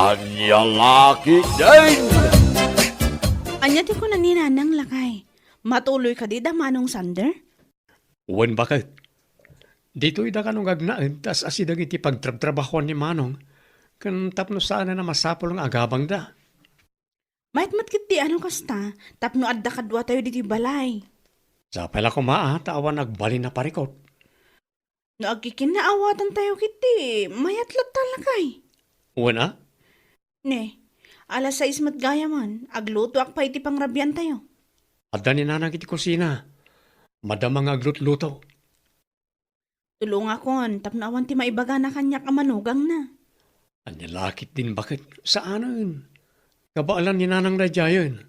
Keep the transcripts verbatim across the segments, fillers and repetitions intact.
Ania la ketdin? Ania ti kuna ni Nanang, lakay? Matuloy kadi da Manong Sander? Wen, baket. Ditoy da kano nga agnaed ta as-asideg iti pagtrabtrabahoan ni Manong, ken tapno saanen a masapul nga agabangda. Mayat met ketdi a no kasta, tapno adda kaduatayo ditoy balay. Sapay la koma a ta awan agbalin a parikut. No agkikinnaawatan tayo ketdi, mayat latta, lakay. Wen a? Ne, alas sais met gayamen, aglutoak pay iti pangrabian tayo. Adda ni Nanang iti kusina. Madama nga aglutluto. Tulongakon tapno awan ti maibagana kaniak a manugangna. Ania la ketdin, baket? Saanen. Kabaelan ni Nanang daydiayen.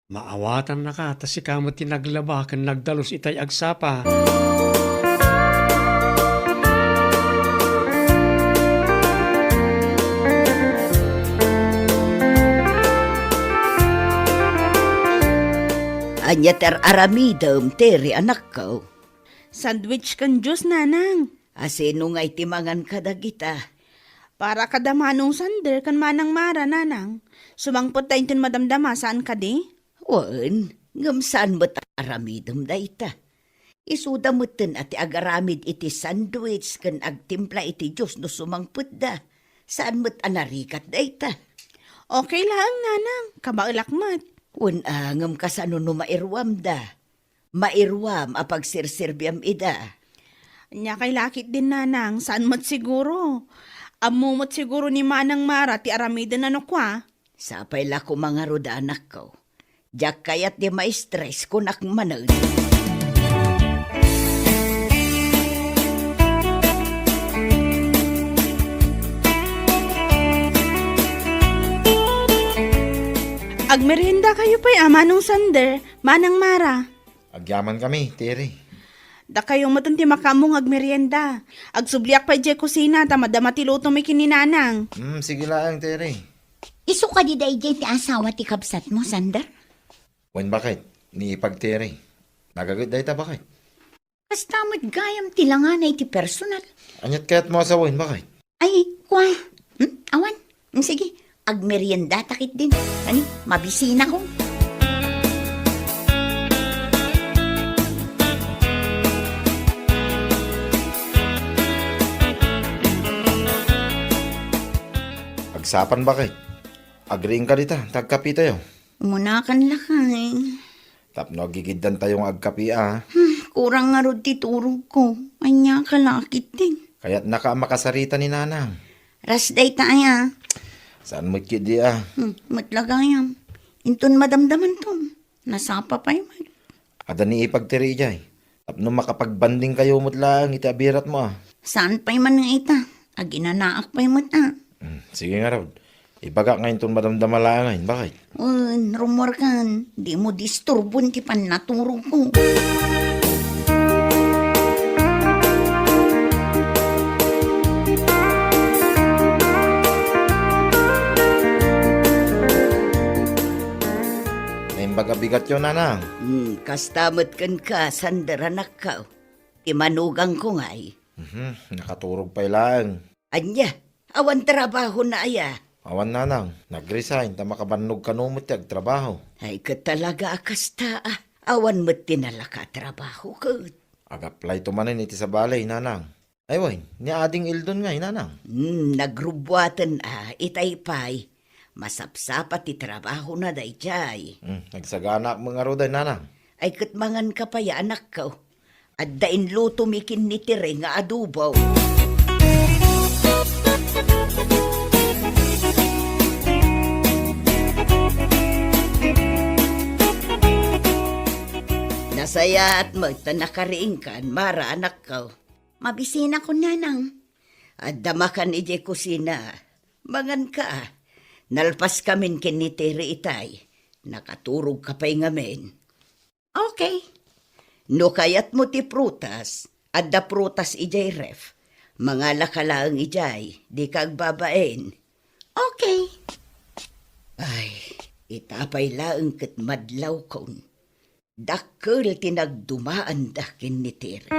Maawatannaka ta sika met ti naglaba ken nagdalus itay agsapa. Ania ti ar-aramidem, Tere, anakko? Sandwich ken juice, Nanang. Asino ngay ti mangan kadagita? Para kada Manong Sander ken Manang Mara, Nanang. Sumangpet da inton madamdama, saan kadi? Wen, ngem saan met a aramidem dayta. Isuda metten a ti agaramid iti sandwich ken agtimpla iti juice no sumangpetda. Saan met a narigat dayta. Okay laeng, Nanang. Kabaelak met. Wen a, ngem kasano no mairuamda? Mairuam a pagserserbiam ida. Ania kay la ketdin, Nanang, saan met siguro. Ammo met siguro ni Manang Mara ti aramiden a no kua. Sapay la koma ngarud, anakko. Diak kayat ti ma-stress, kunak manen. Agmerienda kayo pay a, Manong Sander, Manang Mara. Agyamankami, Tere. Dakayo metten ti makaammo nga agmerienda. Agsubliak pay idiay kusina ta madama ti lutomi ken ni Nanang. Hmm, sige laeng, Tere. Isu kadi daydiay ti asawa ti kabsatmo, Sander? Wen, baket, ni ipag, Tere. Nagaget dayta, baket. Kasta met gayam ti langana iti personal. Aniat kayatmo a sawen, baket? Ay, kua. Hmm? Awan. Hmm, sige, agmeriendata ketdin. Ani, mabisinako. Agsapan, baket. Agriingka dita, ta agkapitayo. Umunakan, lakay. Tapno aggigiddantayo nga agkapi a. Hmm, kurang ngarud ti turogko. Ania ka la ketdin? Kayatnaka a makasarita ni Nanang. Ras dayta aya. Saan met ketdi a? Hmm, met la gayam. Inton madamdamanton, nasapa pay met. Adda ni ipag, Tere, idiay. Tapno makapagbandingkayo met laeng iti abiratmo a. Saan pay man nga ita? Aginanaak pay met a. Hmm, sige ngarud. Ibagak nga inton madamdama laengen, baket? Wen, rummuarkan, dimo disturbon ti pannaturogko. Naimbag a bigatyo, Nanang. Hmm, kasta met kenka, Sander, anakko. Ti manugangko ngay. Mhm, nakaturog pay laeng. Ania? Awan trabahona aya? Awan, Nanang. Nag-resign ta makabannog kano met ti agtrabaho. Ay, ket talaga a kasta a. Awan met ti nalaka a trabaho ket. Ag-applyto manen iti sabali, Nanang. Ay, wen, ni Ading Eldon ngay, Nanang. Hmm, nagrubbuaten a, itay pay. Masapsapa ti trabahona daydiay. Hmm, nagsaganaak met ngarud, Nanang. Ay, ket manganka pay a, anakko. Adda inlutomi ken ni Tere nga adobo. Nasayaat met ta nakariingkan, Mara, anakko. Mabisinakon, Nanang. Adda makan idiay kusina. Manganka a. Nalpaskamin ken ni Tere itay. Nakaturogka pay ngamin. Okay. No kayatmo ti prutas, adda prutas idiay ref. Mangalaka laeng idiay, dika agbabain. Okay. Ay, ita pay laeng ket madlawkon. Dakkel ti nagdumaanda ken ni Tere.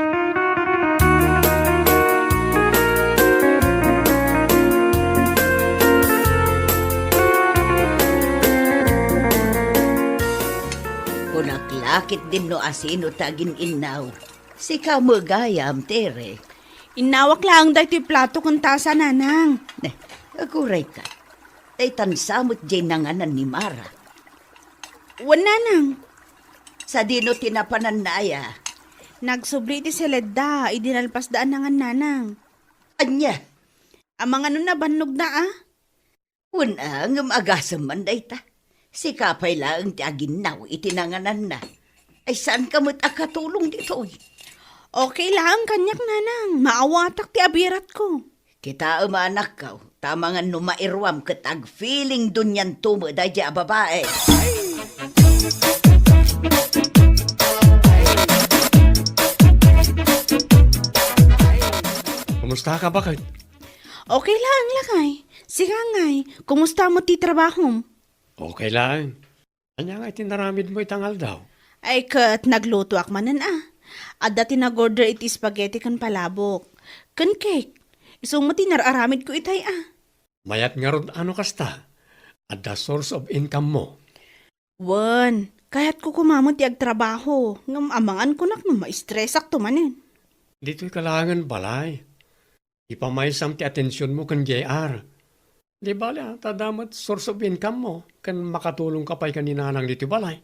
Akitdin no asino ti agin-innaw. Sika met gayam, Tere. Innawak laeng daytoy plato ken tasa, Nanang. Ne, agurayka. Daytan sa met diay nanganan ni Mara. Wen, Nanang. Sadino ti napananna aya? Nagsubli ti Seledda idi nalpasda a nangan, Nanang. Ania? Amangan no nabannogna a? Wen a, ngem agasem man dayta. Sika pay laeng ti aginnaw iti nangananna. Ay, saanka met a katulong ditoy? Okay laeng kaniak, Nanang. Maawatak ti abiratko. Kitaem a, anakko, ta amangan no mairuam ket agfeeling dunianto met daydiay a babai. Kumusta ka, baket? Okay laeng, lakay. Sika ngay, kumusta met ti trabahom? Okay laeng. Ania ngay ti naramidmo ita nga aldaw? Ay, ket naglutoak manen a. Adda ti nag-order iti spaghetti ken palabok. Ken cake. Isu met ti nar-aramidko itay a. Mayat ngarud a no kasta. Adda source of income mo. Wen, kayatko koma met ti agtrabaho, ngem amangan kunak no maistresakto manen. Ditoy ka laengen balay. Ipamaysam ti atensionmo ken J R. Di bale, a, ta adda met source of income mo, ken makatulongka pay ken ni Nanang ditoy balay.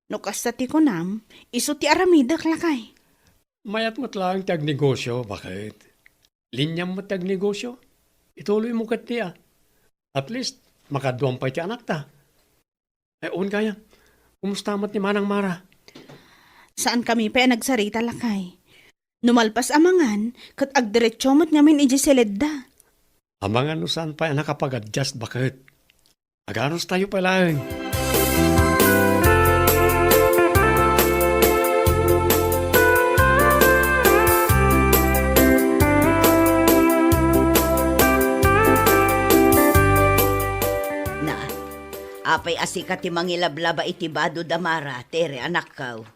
No kasta ti kunam, isu ti aramidek, lakay. Mayat met laeng ti agnegosio, baket. Liniam met ti agnegosio. Ituloymo ket ni a. At least, makaduam pay ti anakta. Ay, wen gayam. Kumusta met ni Manang Mara? Saankami pay a nagsarita, lakay. No malpas a mangan, ket agdiretso met ngamin idiay Seledda. Amangan no saan pay a nakapag-adjust, baket. Aganustayo pay laeng. Na, apay a sika ti mangilablaba iti bado da Mara, Tere, anakko?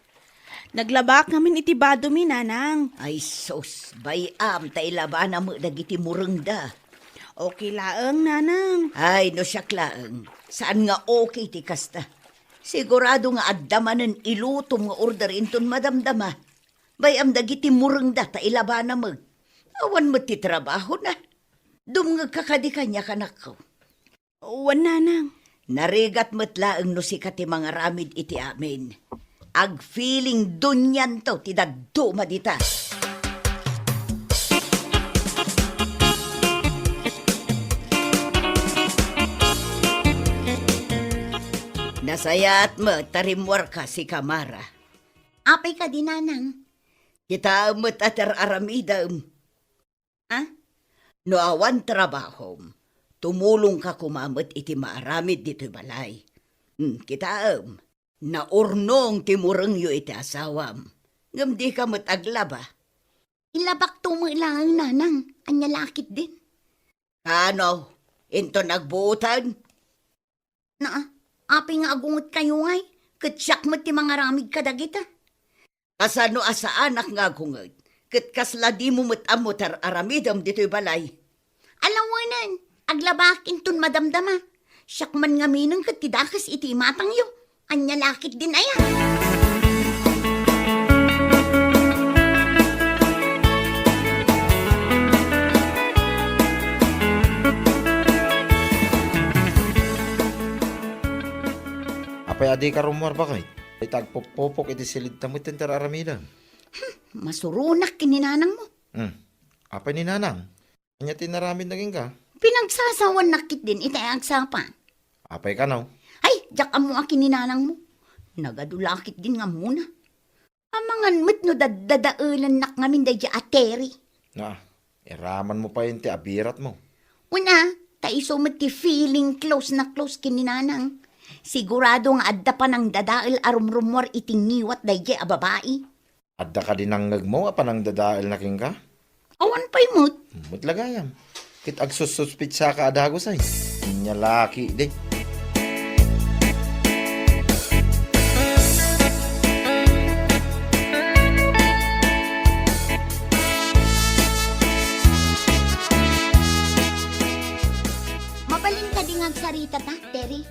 Naglabaak ngamin iti badomi, Nanang. Ay sus, bay-am ta ilabana met dagiti murengda. Okay laeng, Nanang. Ay, no siak laeng, saan nga okay ti kasta. Sigurado nga adda manen ilutom nga order inton madamdama. Bay-am dagiti murengda ta ilabana met. Awan met ti trabahona. Dumngegka kadi kaniak, anakko. Wen, Nanang. Narigat met laeng no sika ti mangaramid iti amin. Agfeeling dunianto ti dadduma dita. Nasayaat met ta rimmuarka, sika Mara. Apay kadi, Nanang? Kitaem met a ti ar-aramidem. A? No awan trabahom, tumulongka koma met iti maaramid ditoy balay. Hmm, kitaem, naurnong ti murengyo iti asawam, ngem dika met aglaba. Ilabakto met laeng, Nanang, ania la ketdin? Kano, inton agbuoten? Na, apay nga agungetkayo ngay, ket siak met ti mangaramid kadagita. Kasano a saanak nga agunget, ket kasla dimo met ammo ti ar-aramidem ditoy balay? Alawenen, aglabaak inton madamdama. Siak man ngaminen ket ti dakes iti imatangyo. Ania la ketdin aya? Apay a dika rummuar, baket? Ita agpupupok iti Seledda met ti ar-aramidem. Hmm, masuronak ken ni nanangmo. Hmm. Apay ni nanang? Ania ti inaramidna kenka? Pinagsasawannak ketdin iti agsapa. Apay kano? Ay, diak ammo a ken ni nanangmo. Nagadu la ketdin nga ammona. Amangan met no daddadaelennak ngamin daydiay a Terry. Na, iramanmo pay ti abiratmo. Una, ta isu met ti feeling close na close ken ni nanang. Sigurado nga adda panangdadael a rumrummuar iti ngiwat daydiay a babai. Adda kadi nangngegmo a panangdadaelna kenka? Awan pay met. Met la gayam. Ket agsussuspitsaka a dagus ay. Ania la ketdi. Mabalin kadi nga agsarita ta, Terry?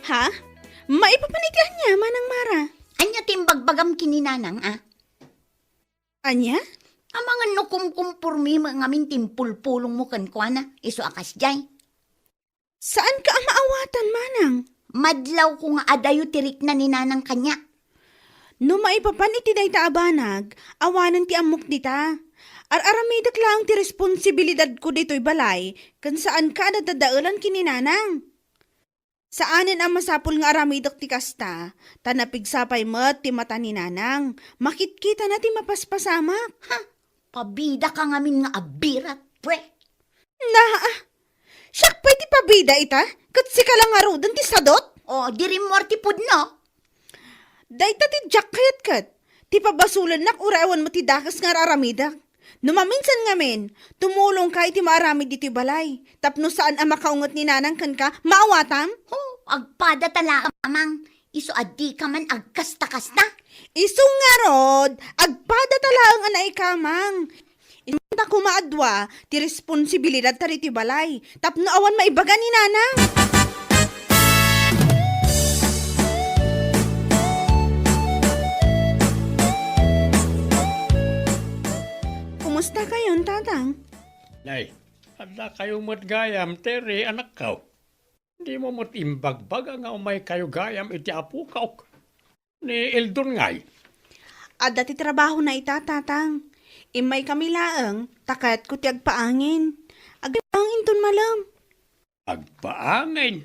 Ha? Maipapan iti ania, Manang Mara? Ania ti imbagbagam ken ni Nanang, a? Ania? Amangan no kumkumpormi met ngamin ti impulpulongmo kenkuana, isu a kasdiay. Saanka a maawatan, manang. Madlawko nga adayo ti rikna ni Nanang kaniak. No maipapan iti dayta a banag, awanen ti ammok dita. Ar-aramidek laeng ti responsibilidadko ditoy balay, ken saanka a dadadaelan ken ni Nanang. Saanen a masapul nga aramidek ti kasta, ta napigsa pay met ti mata ni Nanang. Makitkitana ti mapaspasamak. Ha? Pabidaka ngamin nga abirat, pwe. Naa, siak pay ti pabida ita, ket sika la ngaruden ti sadot? O, di rimmuar ti pudno. Dayta ti diak kayat ket, ti pabasolennak uray awan met ti dakes nga ar-aramidek. No maminsan ngamin, tumulongka iti maaramid ditoy balay, tapno saan a makaunget ni Nanang kenka, maawatam? Ho, agpada ta laeng, Amang. Isu a dika man agkasta-kasta. Isu ngarud, agpada ta laeng a naikamang. Isu ta koma a dua ti responsibilidadta ditoy balay, tapno awan maibaga ni Nanang. Kumusta kayon, Tatang? Nay, adda kayo met gayam, Tere, anakko. Dimo met imbagbaga nga umaykayo gayam iti apokok, ni Eldon ngay? Adda ti trabahona ita, Tatang. Immaykami laeng, ta kayatko ti agpaangin. Agpaangin inton malem. Agpaangin?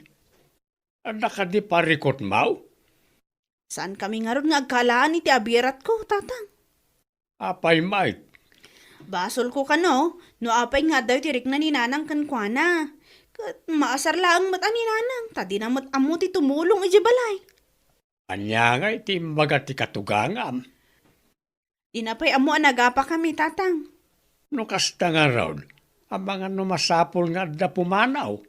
Adda kadi parikutmaw? Saankami ngarud nga agkalaan iti abiratko, Tatang. Apay, Mike? Basolko kano, no apay nga addayo ti rikna ni Nanang kenkuana. Ket maasar laeng met a ni Nanang, ta dina met ammo ti tumulong idiay balay. Ania ngay ti imbaga ti katugangam? Dina pay ammo a nagapakami, Tatang. No kasta ngarud, amangan no masapul nga adda pumanaw.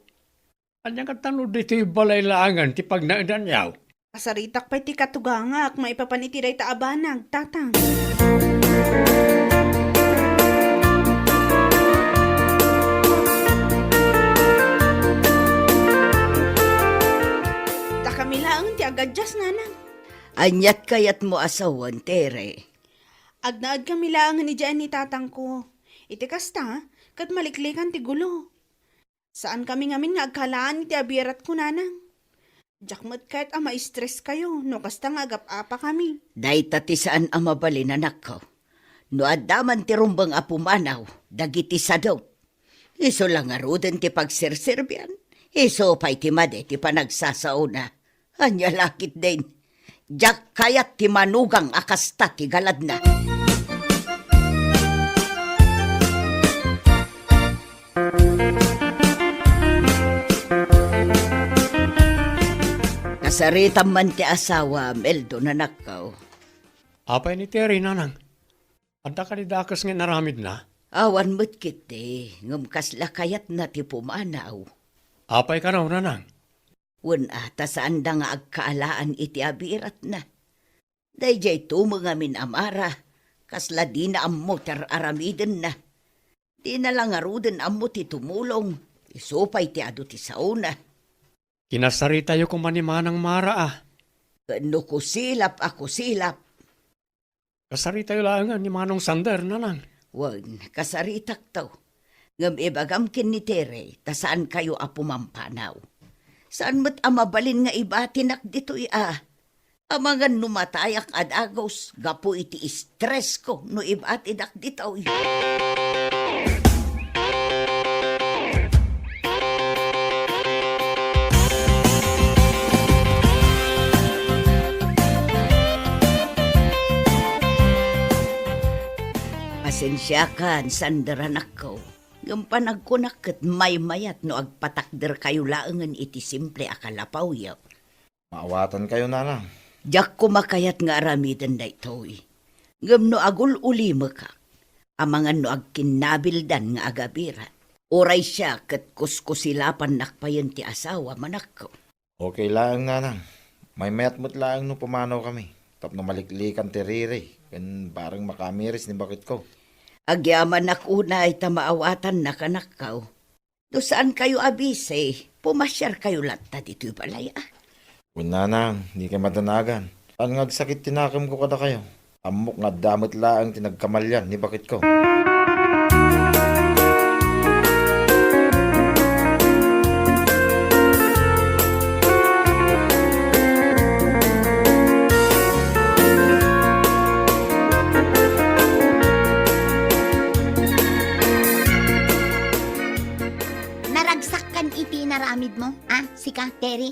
Ania ngata no ditoy balay laengen ti pagnaedanyo? Kasaritak pay ti katugangak maipapan iti dayta a banag, Tatang. Ta kami laeng ti agadias, Nanang. Aniat kayatmo a sawen, Tere? Agnaed kami laengen idiay ni Tatangko. Iti kasta, ket maliklikan ti gulo. Saankami ngamin nga agkalaan iti abiratko, Nanang. Diak met kayat a ma-stress kayo no kasta nga agap-apakami. Dayta ti saan a mabalin, anakko. No adda man ti rumbeng a pumanaw dagiti sadop, isu la ngaruden ti pagserserbian, isu pay ti madi ti panagsasaona. Ania la ketdin? Diak kayat ti manugang a kasta ti galadna. Kasaritam man ti asawam, Eldon, anakko. Apay ni Tere, Nanang? Adda kadi dakes nga inaramidna? Awan met ketdi, ngem kasla kayatna ti pumanaw. Apay kano, Nanang? Wen a, ta saanda nga agkaalaan iti abiratna. Daydiay tumeng amin a Mara, kasla dina ammo ti ar-aramidenna. Dina la ngaruden ammo ti tumulong, isu pay ti adu ti saona. Kinasaritayo koma ni Manang Mara, a. Ken no kusilap a kusilap. Kasaritayo laengen ni Manong Sander, Nanang. Wen, kasaritakto. Ngem ibagam ken ni Tere, ta saankayo a pumampanaw. Saan met a mabalin nga ibatinak ditoy a. Amangan no matayak a dagus gapu iti stressko no ibatidak ditoy. Pasensiakan, Sander, anakko. Ngem panagkunak ket maymayat no agpatakderkayo laengen iti simple a kalapawyo. Maawatankayo, Nanang. Diak koma kayat nga aramiden daytoy. Ngem no agul-ulimekak, amangan no agkinnabildan nga agabirat. Uray siak ket kuskusilapannak payen ti asawam, anakko. Okay laeng, Nanang. Maymayat met laeng no pumanawkami, tapno maliklikan ti riri ken bareng makamiris ni baketko. Agyamanak unay ta maawatannak, anakko. No saankayo a bisi, pumasiarkayo latta ditoy balay, a. Wen, Nanang, dikay madanagan. Saan nga agsakit ti nakemko kadakayo? Ammok nga adda met laeng ti nagkamalian ni baketko. Naragsakkan iti inaramidmo, a, sika, Terry?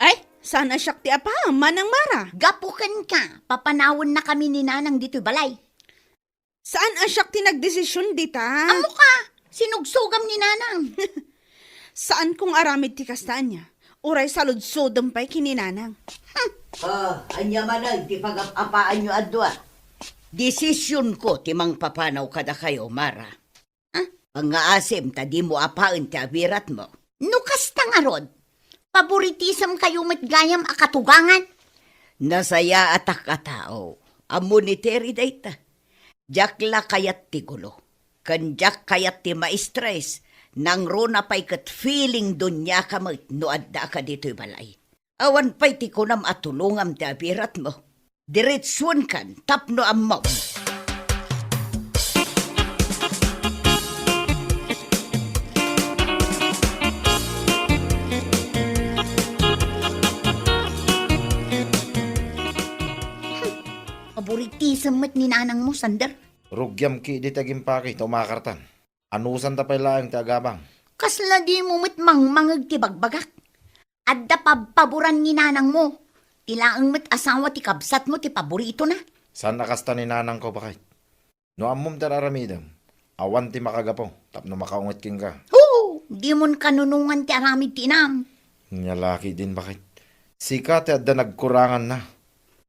Ay, saan a siak ti apaam, Manang Mara? Gapu kenka, papanawennakami ni Nanang ditoy balay. Saan a siak ti nagdesision dita? Ammoka, sinugsogam ni Nanang. Saan kong aramid ti kasta ania. Uray saludsodem pay ken ni Nanang. Ah, ania manen ti pagap-apaanyo a dua? Desisionko ti mangpapanaw kadakayo, Mara. Ah? Pangngaasim ta dimo apaen ti abiratmo. No kasta ngarud, paboritisem kayo met gayam a katugangan. Nasayaatak a tao. Ammo ni Terry dayta. Diak la kayat ti gulo. Ken diak kayat ti maistres. Nangruna pay ket feeling duniaka met no addaaka ditoy balay. Awan pay ti kunam a tulongam ti abiratmo. Diretsuenkan tapno ammom. Paboritisem met ni Nanangmo, Sander. Rugiam ketdi ti agimpake ta umakartan. Anusanta pay laeng ti agabang. Kasla dimo met mangmangeg ti bagbagak. Adda pabpaboran ni Nanangmo. Ti laeng met asawa ti kabsatmo ti paboritona. Saan a kasta ni Nanangko, baket. No ammom ti ar-aramidem, awan ti makagapu tapno makaunget kenka. Hoo! Dimon kanunongan ti aramid ti inam. Nia la ketdin, baket. Sika ti adda nagkuranganna.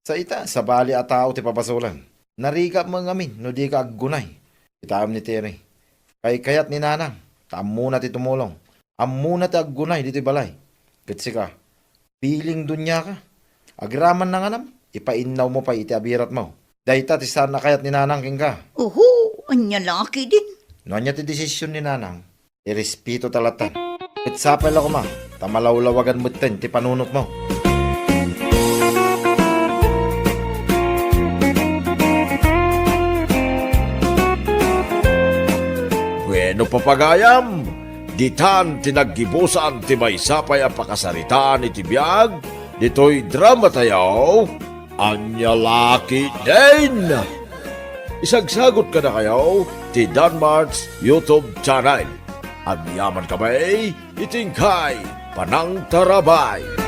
Sa ita, sabali a tao ti pabasolem. Narigap met ngamin no dika aggunay. Kitaem ni Terry. Kaykayat ni Nanang, ta ammona ti tumulong. Ammona ti aggunay ditoy balay. Ket sika, feeling duniaka. Agraman na nganam, ipainnawmo pay iti abiratmo. Dayta ti saan a kayat ni Nanang kenka. Uhu, ania la ketdin. No ania ti desisyon ni Nanang, irespeto ta latta. Ket sapay la koma, ta malawlawagan metten ti panunotmo. Bueno, papagayam, ditan ti naggibusan ti maysa pay a pakasaritaan iti biag ditoy dramatayo, Ania la ketdin. Isagsagot kadakayo ti Danmart's YouTube channel. Agyamankami iti inkay panangtarabay.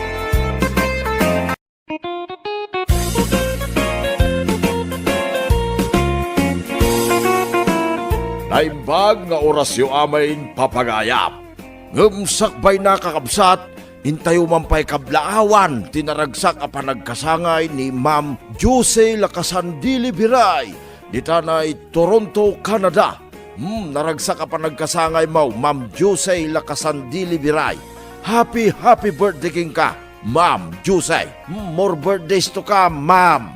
Naimbag nga orasyo amin, papagayam. Ngem sakbayna, kakabsat, intayo man pay kablaawan ti naragsak a panagkasangay ni Ma'am Josie Lacasandile Biray, ditanay Toronto, Canada. Hmm, naragsak a panagkasangaymo, Ma'am Josie Lacasandile Biray. Happy, happy birthday kenka, Ma'am Josie. Hmm, more birthdays to come, Ma'am.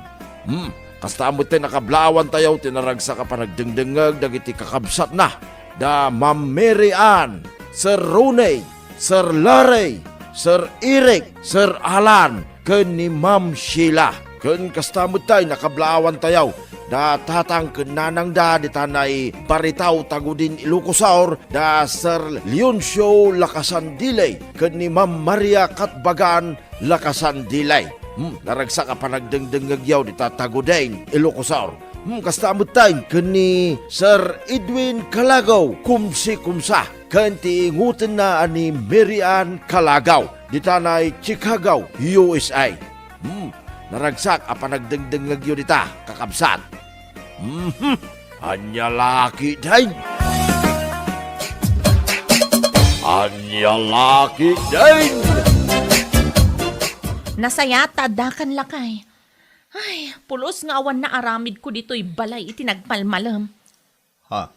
Hmm, kasta met ti nakablaawantayo ti naragsak a panagdengdengngeg dagiti kakabsatna, da Ma'am Mary Ann, Sir Ronnie, Sir Larry, Sir Eric, Sir Alan, ken ni Ma'am Sheila. Ken kasta met tay nakablaawantayo da tatang ken nanangda ditanay Baritaw, Tagudin, Ilocos Sur, da Sir Leoncio Lacasandile ken ni Ma'am Maria Katbagan Lacasandile. Hmm, naragsak a panagdengdengngegyo dita Tagudin, Ilocos Sur. Hmm, kasta met tay ken ni Sir Edwin Calagaw, kumsi kumsa, ken ti ingutenna a ni Mary Ann Calagaw, ditanay Chicago, U S A. Hmm, naragsak a panagdengdengngegyo dita, kakabsat. Mhm. Ania la ketdin? Ania la ketdin? Nasayaat ta addakan, lakay. Ay, pulos nga awan naaramidko ditoy balay iti nagmalmalem. Ha?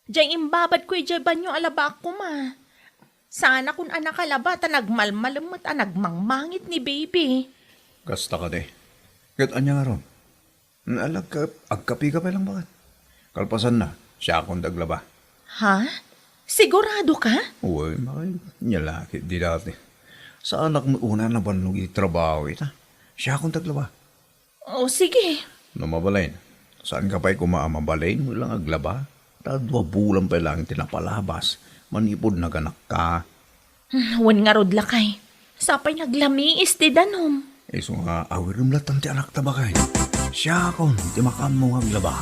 Jay imbabadko idiay banio a labaak koma. Saanakon a nakalaba ta nagmalmalem met a nagmangmangit ni baby. Kasta kadi. Ket ania ngarud? Alagka, agkapika pay lang, baket. Kalpasanna, siakon ti aglaba. Ha? Sigurado ka? Uy, bakit? Nia la ketdi dati. Saanak met unay a nabannog iti trabaho ita. Siakon ti aglaba. O, sige. No mabalin, saanka pay koma a mabalin mo lang aglaba? Ta dua bulan pay lang ti napalabas, manipud naganakka. Hmm, wen ngarud, lakay. Sapay naglamiis ti danum. Isu nga, awirem latta ti anakta, baket. Siakon ti makaammo nga aglaba.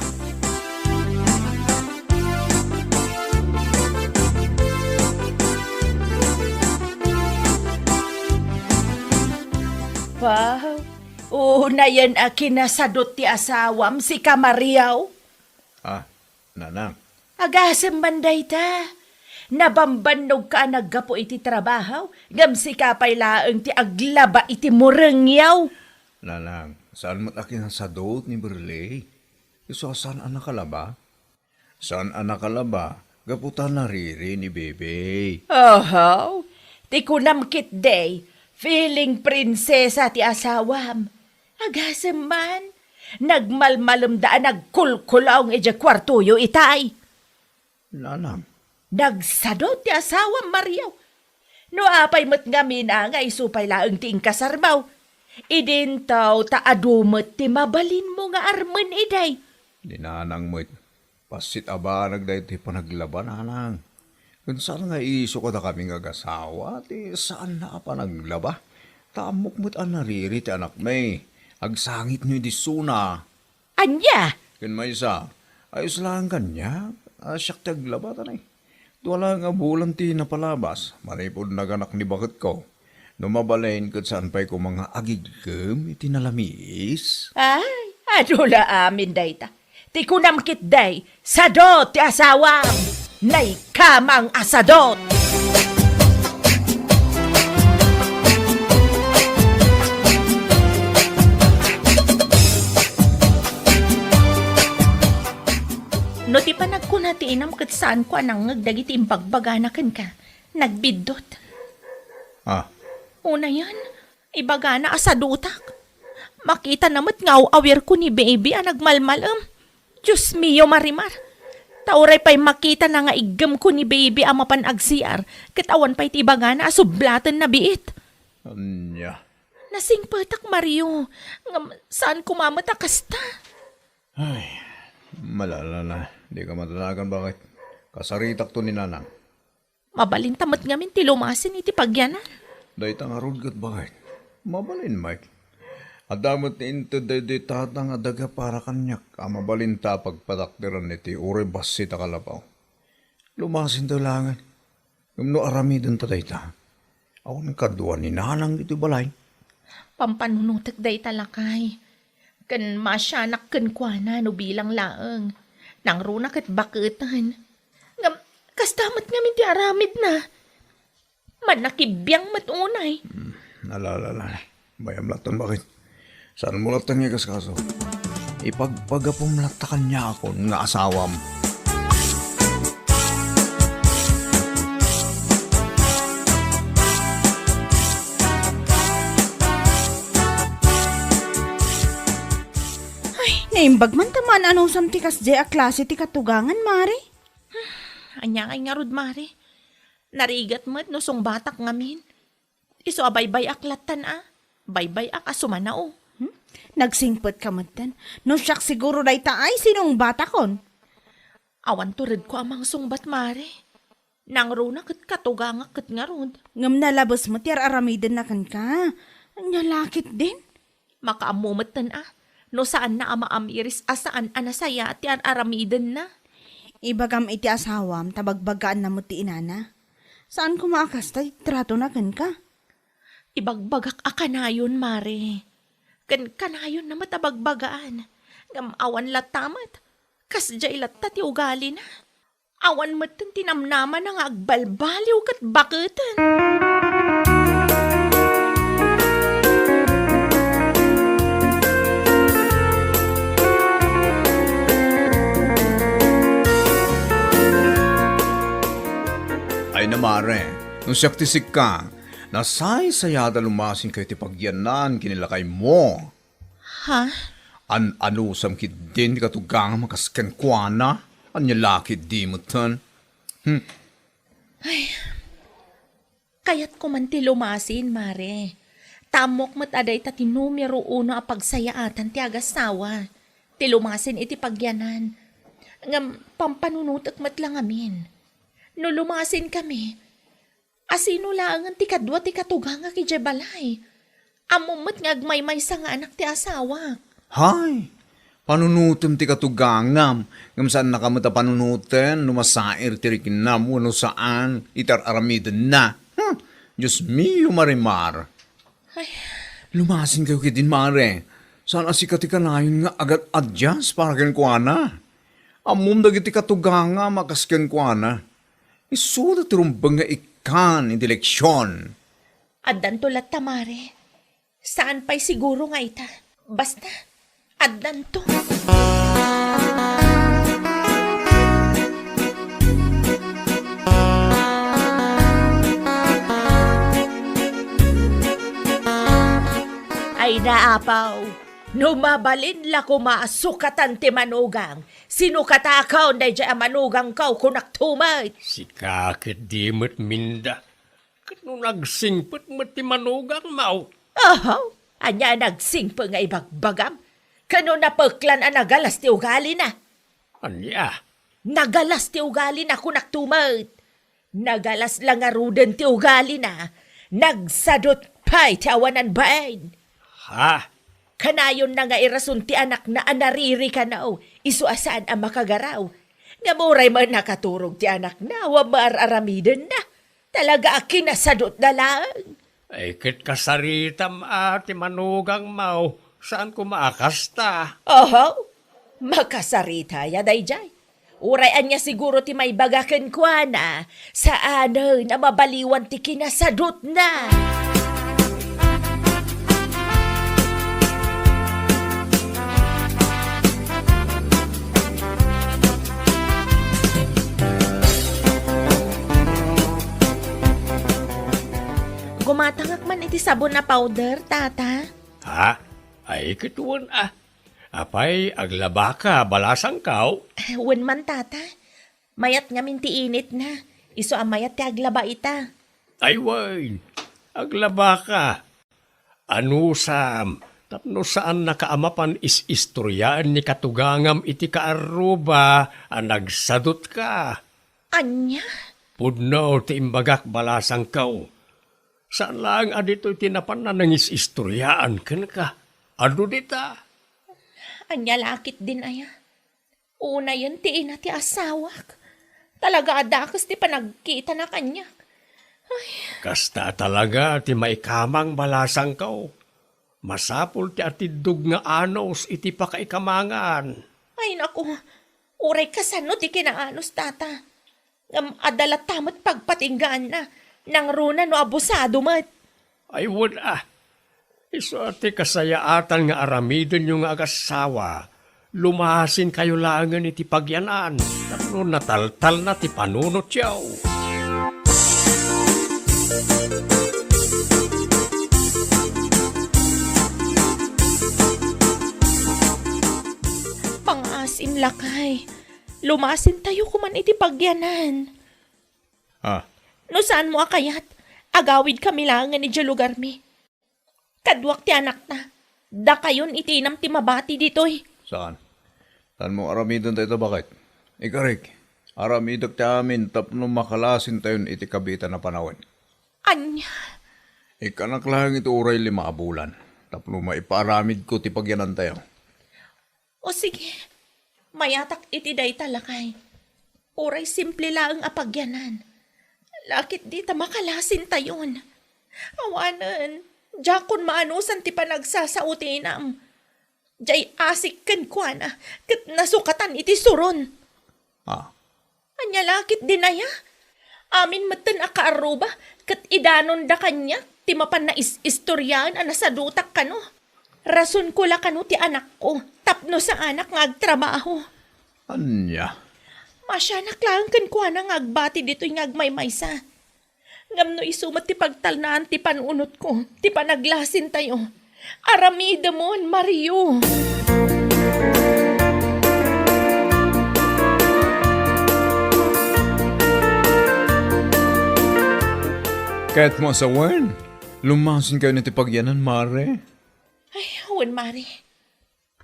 Wow! Unayen a kinasadot ti asawam, sika, Mario. Ah, Nanang. Agasem man dayta. Nabambannogka a naggapu iti trabaho, ngem sika pay laeng ti aglaba iti murengyo. Nanang, saan met a kinasadot ni Burley? Isu a saan a nakalaba? Saan a nakalaba, gapu ta nariri ni Bebe. Oho, ti kunam ketdi, feeling prinsesa ti asawam. Agasem man, nagmalmalemda a nagkulkulaong idiay kuartoyo itay. Nanang. Nagsadot ti asawam, Mario. No apay met ngamin a nga isu pay laeng ti inkasarmo, idinto ta adu met ti mabalinmo nga armen idi. Ni Nanang met, bassit a banag daytoy panaglaba, Nanang. Ken saan nga isu kadakami nga agasawa ti saanna a panaglaba. Ta ammok met a nariri ti anakmi. Agsangitno idi isuna. Ania? Ken maysa, ayos laeng kaniak a siak ti aglaba, ta nay, dua laeng a bulan ti napalabas, manipud naganak ni baketko. No mabalin ket saan pay koma nga agigkem iti nalamiis. Ay, adu la amin dayta. Ti kunam ketdi, sadot ti asawam. Nay, kamang a sadot. No ti panagkuna ti inam ket saanko a nangngeg dagiti imbagbagana kenka, nagbiddut. Ah. Unayen, ibagana a sadotak. Makitana met nga aw-awirko ni Baby a nagmalmalem. Dios mio, Marimar. Ta uray pay makitana nga iggemko ni Baby a mapan agsiar, ket awan pay ti ibagana a sublatenna biit. Ania? Nasingpetak, Mario. Ngem saan koma met a kasta. Ay, malalala. Dika madanagan, baket. Kasaritakto ni Nanang. Mabalinta met ngamin ti lumasin iti pagyanan. Dayta ngarud ket baket. Mabalin, Mike. Adda met ti inted daydi tata nga daga para kaniak a mabalinta a pagpatakderan iti uray bassit a kalapaw. Lumasinta laengen. Ngem no aramidenta dayta, awan kadua ni Nanang iti balay. Pampanunotek dayta, lakay. Ken maasianak kenkuana no bilang laeng. Nangruna ket baketen. Ngem, kasta met ngamin ti aramidna. Mannakibiang met unay. Hmm, ala, ala, ala. Bayam latta, baket. Saanmo latta nga ikaskaso? Ipagpagapom latta kaniakon nga asawam. Ay, naimbag man ta maan-anusam ti kasdiay a klase ti katugangan, Mare. Ania kay ngarud, Mare? Narigat met no sungbatak ngamin. Isu a baybay-ak lattan a. Baybay-ak a sumanao. Hmm? Nagsingpetka metten. No siak siguro dayta ay sinungbatakon. Awan turedko a mangsungbat, Mare. Nangruna ket katugangak ket ngarud. Ngem nalabes met ti ar-aramidenna kenka. Ania la ketdin? Makaammo metten a, no saanna a maamiris a saan a nasayaat ti ar-aramidenna. Ibagam iti asawam ta bagbagaanna met ti inana. Saan koma a kasta ti tratona kenka? Ibagbagak a kanayon, Mare. Ken kanayonna met a bagbagaan. Ngem awan latta met. Kasdiay latta ti ugalina. Awan metten ti namnamana nga agbalbaliw ket baketen. Ay na, Mare, no siak ti sika, nasaysayat a lumasinkayo ti pagyanan ken ni lakaymo. Ha? An-anusam ketdin ti katugangam a kas kenkuana? Ania la ketdi metten? Hmm. Ay, kayatko man ti lumasin, Mare. Ta ammok met a dayta ti numero uno a pagsayaatan ti agasawa, ti lumasin iti pagyanan. Ngem pampanunotek met la ngamin. No lumasinkami, asino laengen ti kadua ti katugangak idiay balay? Ammom met nga agmaymaysa nga anak ti asawak. Hay! Panunotem ti katugangam, ngem saannaka met a panunoten no masair ti riknam wenno saan iti ar-aramidenna. Hmm! Dios mio, Marimar! Ay. Lumasinkayo ketdin, Mare. Saan a sika ti kanayon nga agad-adyas para kenkuana. Ammom dagiti katugangam a kas kenkuana. Isuda ti rumbeng nga ikkan iti leksion. Addanto latta, Mare. Saan pay siguro nga ita. Basta, addanto. Ay na, apaw, no mabalin la koma a sukatan ti manugang, sinukatakon daydiay a manugangko, kunak tumet. Sika ket di met minda. Ket no nagsingpet met ti manugangmo? Ahaw, ania a nagsingpet nga ibagbagam? Ket no napeklan a nagalas ti ugalina? Ania? Nagalas ti ugalina, kunak tumet. Nagalas la ngaruden ti ugalina. Nagsadut pay ti awanan bain. Ha? Kanayonna nga irason ti anakna a naririkano, isu a saan a makagaraw. Ngem uray met nakaturog ti anakna, awan met ar-aramidenna. Talaga a kinasadutna laeng. Ay, ket kasaritam a ti manugangmo, saan koma a kasta? Oho, makasarita ya daydiay. Uray ania siguro ti maibaga kenkuana, saanen a mabaliwan ti kinasadutna. Gumatangak man iti sabon a powder, Tata. Ha? Ay, ket wen a. Apay, aglabaka, balasangko? Eh, wen man, Tata. Mayat ngamin ti initna. Isu a mayat ti aglaba ita. Ay, wen. Aglabaka. Anusam, tapno saannaka a mapan is-istoriaen ni katugangam iti kaarruba a nagsadutka. Ania? Pudno ti imbagak, balasangko. Saan laeng a ditoy ti napanna nangis-istoriaan kenka. Adu dita. Ania la ketdin aya? Unayen ti ina ti asawak. Talaga a dakes ti panagkitana kaniak. Ay. Kasta a talaga ti maikamang, balasangko. Masapul ti atiddog nga anus iti pakaikamangan. Ay, naku. Uray kasano ti kinaanus, Tata. Ngem adda latta met pagpatinggaanna, nangruna no abusado met. Ay, wen a. Isu a ti kasayaatan nga aramidenyo nga agassawa, lumasinkayo laengen iti pagyanan tapno nataltalna ti panunotyo. Pangaasim, lakay. Lumasintayo koman iti pagyanan. Ah. No saanmo a kayat, agawidkami laengen idiay lugarmi. Kaduak ti anakta. Dakayon iti inam ti mabati ditoy. Saan? Saanmo aramiden dayta, baket? Ikarik, aramidek ti amin tapno makalasintayon iti kabiitan a panawen. Ania? Ikkanak laeng iti uray lima a bulan tapno maipaaramidko ti pagyanantayo. O sige, mayatak iti dayta, lakay. Uray simple laeng a pagyanan. La ketdi ta makalasintayon. Awanen, diakon maanusan ti panagsasao ti inam. Diay asik kenkuana, ket nasukatan iti suron. Ah. Ania la ketdin aya? Amin metten a kaarruba, ket idanonda kaniak ti mapan nais-istoriaen a nasadutak kano. Rasonko la kano ti anakko, tapno saanak nga agtrabaho. Ania? Masianak laeng kenkuana nga agbati ditoy nga agmaymaysa. Ngem no isu met ti pagtalnaan ti panunotko, ti panaglasintayo, aramidemon, Mario. Ket masawen, Lumasinkayon iti pagyanan, Mare? Ay, wen, Mare.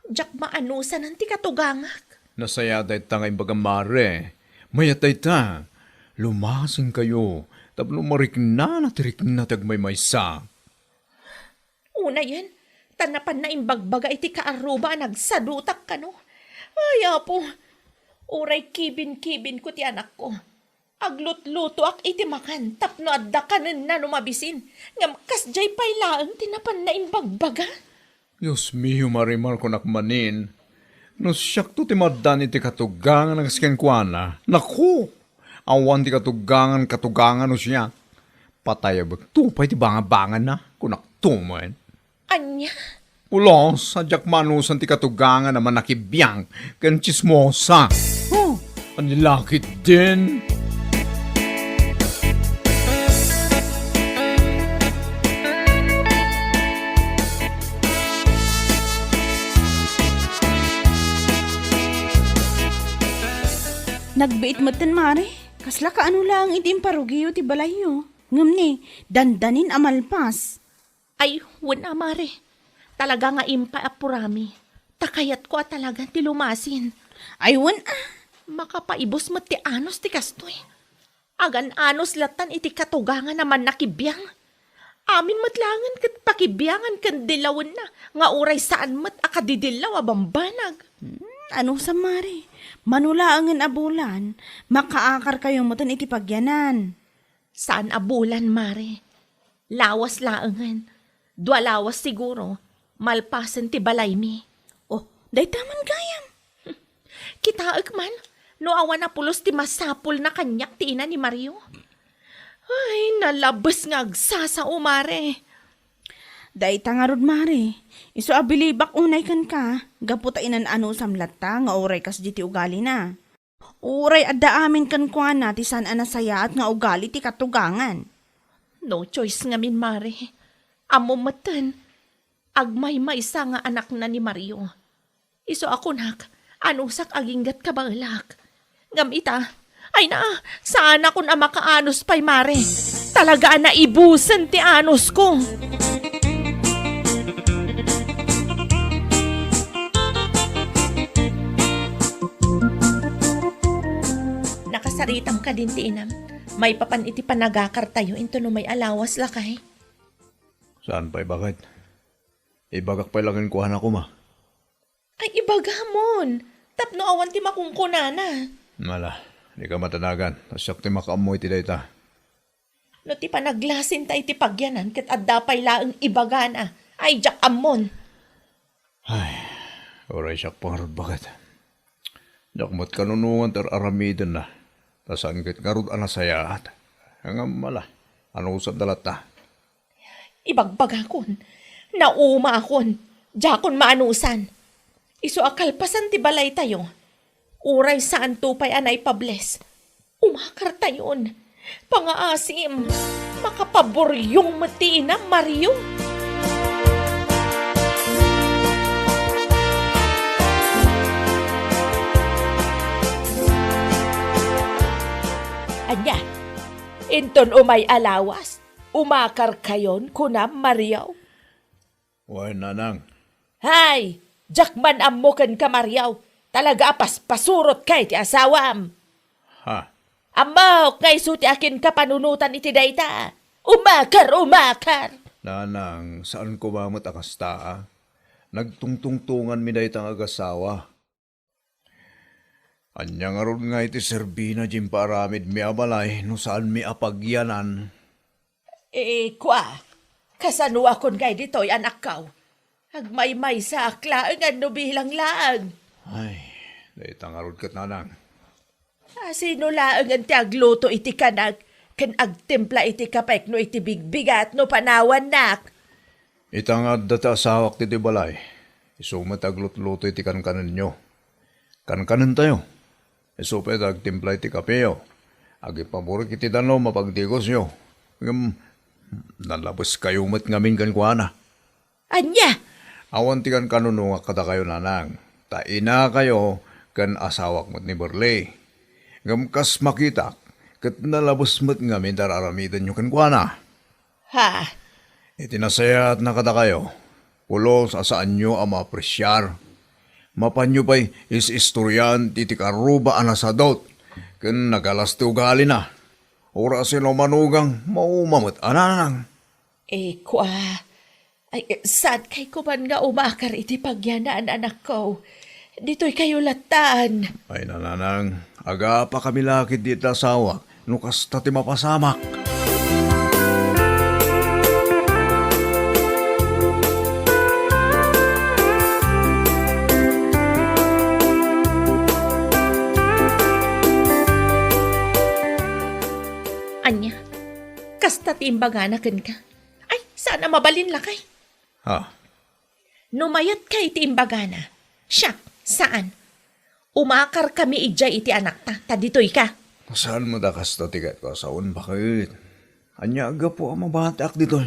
Diak maanusanen ti katugangak. Nasayaat dayta nga imbagam, Mare. Mayat dayta. Lumasinkayo tapno mariknana ti rikna ti agmaymaysa. Unayen, ta napanna imbagbaga iti kaarruba a nagsadutak kano. Ay, Apo, uray kibinkibinko ti anakko. Aglutlutoak iti makan tapno adda kanenna no mabisin, ngem kasdiay pay laeng ti napanna imbagbaga. Dios mio, Marimar, kunak manin, no siakto ti maaddan iti katugangan a kas kenkuana, naku, awan ti katugangan, katugangan no siak. Patayabekto pay ti bangabanganna, kunakto met. Ania? Pulos, a diak maanusan ti katugangan a manakibiang ken tsismosa. Oh, ania la ketdin? Nagbiit metten, Mare. Kasla kaano laeng iti imparugiyo ti balayyo. Ngem ni, dandanin a malpas. Ay, wen a, Mare. Talaga nga impay a purami. Ta kayatko a talagan ti lumasin. Ay, wen a. Makapaibus met ti anus ti kastoy. Agan-anus lattan iti katugangan a mannakibiang. Amin met laengen ket pakibiangan ken dillawenna nga uray saan met a kadidillaw a bambanag. Hmm, anusam, Mare? Mano laengen a bulan, makaakarkayo metten iti pagyanan. Saan a bulan, Mare. Lawas laengen. Dua lawas siguro, malpasen ti balaymi. Oh, dayta man gayam. Kitaek man, no awan a pulos ti masapulna kaniak ti ina ni Mario. Ay, nalabes nga agsasao, Mare. Dayta ngarud, Mare. Isu a bilibak unay kenka, gapu ta inan-anusam latta nga uray kasdi ti ugalina. Uray adda amin kenkuana ti saan a nasayaat nga ugali ti katugangan. No choice ngamin, Mare. Ammom metten, agmaymaysa nga anakna ni Mario. Isu a kunak, anusak aginggat kabaelak. Ngem ita, ay na, saanakon a makaanus pay, Mare. Talaga a naibusen ti anusko. Nakasaritam kadin ti inam, maipapan iti panagakartayo inton umay a lawas, lakay. Saan pay, baket? Ibagak pay la kenkuana koma. Ay, ibagamon, tapno awan ti makunkunana. Ala, dika matanagan, ta siak ti makaammo iti dayta. No ti panaglasinta iti pagyanan ket adda pay laeng ibagana, ay, diak ammon. Ay, uray siak pay ngarud, baket. Diak met kanunongan ti ar-aramidenna, ta saan ket ngarud a nasayaat. Ngem ala, anusanda latta. Ibagbagakon, naumaakon, diakon maanusan. Isu a kalpasan ti balaytayo, uray saanto pay a naipables, umakartayon. Pangaasim, makapaburyong met ti inam, Mario. Ania, inton umay a lawas, umakarkayon, kunam, Mario? Wen, nanang. Hay! Diak man ammo kenka, Mario. Talaga a paspasurotka iti asawam. Ha? Ammok nga isu ti akinka panunotan iti dayta. Umakar, umakar! Nanang, saan koma met a kasta, a? Nagtungtungtonganmi dayta nga agasawa. Ania ngarud ngay ti serbina diay impaaramidmi a balay no saanmi a pagyanan? Eh, kua, kasanoakon ngay ditoy, anakko? Agmaymaysaak laengen no bilang laeng. Ay, dayta ngarud ket, nanang. A, sino laengen ti agluto iti kanak ken agtimpla iti kapek no iti bigbigat no panawannak? Ita nga adda ti asawak ditoy balay, isu met aglutluto iti kankanenyo. Kankanentayo. Isu pay ti agtimpla iti kapeyo. Agipaburik iti danum a pagdigosyo. Ngem, nalabeskayo met ngamin kenkuana. Ania? Awan ti kankanunongak kadakayo, nanang, ta inakayo ken asawak met ni Burley. Ngem kas makitak, ket nalabes met ngamin ti ar-aramidenyo kenkuana. Ha? Iti nasayaatna kadakayo, pulos a saanyo a maapresiar. Mapanyo pay is-istorian ti, ti karuba a nasadut ken nagalas ti ugalina. Orasen no manugang, mauma met a nanang. Eh, kua. Ay, eh, saan kay kuman nga umakar iti pagyanaan, anakko? Ditoy kayo latan. Ay, nanang, agapa kami lakit di ta asawak, no kasta ti mapasamak. Ania? Kasta ti imbagana kenka? Ay, saan a mabalin lakay? Ha? No mayat kay ti imbagana. Siak, saan? Umakar kami idiay iti anakta, ta ditoy ka. Saan mo da kasta ti ket ko a saon, baket? Ania gapu a mabatiak ditoy?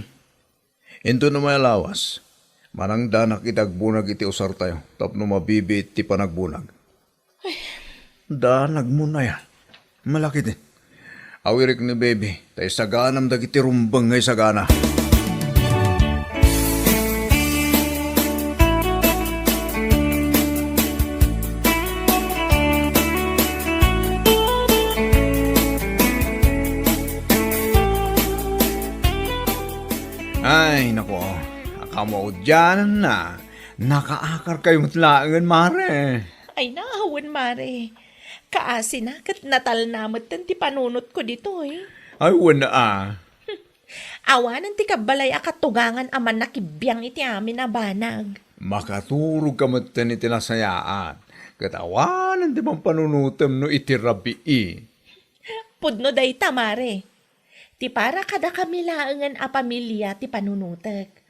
Inton no may alawas, manangdanak iti agbunag iti usartayo tapno mabibiit ti panagbunag. Ay. Danagmon aya. Malakit. Awirik ni baby, ta isaganam dagiti rumbeng nga isagana. Ay, nako, akamaudiananna. Nakaakar kayo met laengen, mare. Ay, naawan, mare. Kaasina ket natalna metten ti panunotko ditoy. Ay, wen a. Awanen ti kabbalay a katugangan a mannakibiang iti amin a banag. Makaturog ka metten iti nasayaat, ket awanen ti pampanunotem no iti rabii. Pudno dayta, mare. Ti para kadakami laengen a pamilia ti panunotek.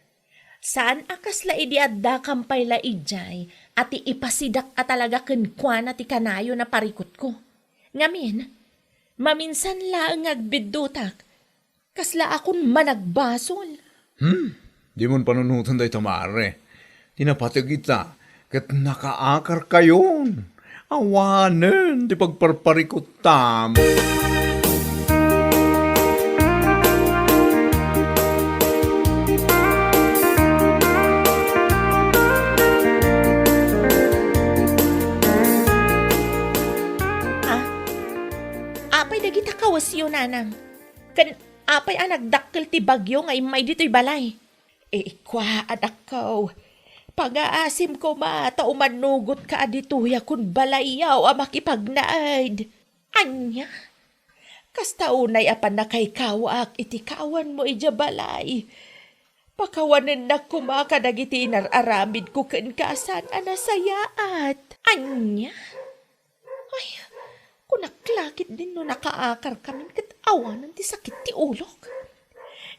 Saan a kasla idi addakam pay la idiay a ti ipasidak a talaga kenkuana ti kanayon a parikutko. Ngamin, maminsan laeng nga agbiddutak, kasla akon managbasol. Hmm, dimon panunoten dayta, mare. Ti napateg ita, ket nakaakar kayon. Awanen ti pagparparikuttam. Ah, apay dagita kawesyo, nanang? Ken apay a nagdakkel ti bagyo nga immay ditoy balay? Ikua, anakko, pangaasim koma ta umannugotka a ditoy a kun balayyo a makipagnaed. Ania? Kasta unay a pannakaykawak iti kaawanmo idiay balay. Pakawanennak koma kadagiti inar-aramidko kenka a saan a nasayaat. Ania? Ay, kunak la ketdin no nakaakar kamin ket awanen ti sakit ti ulok.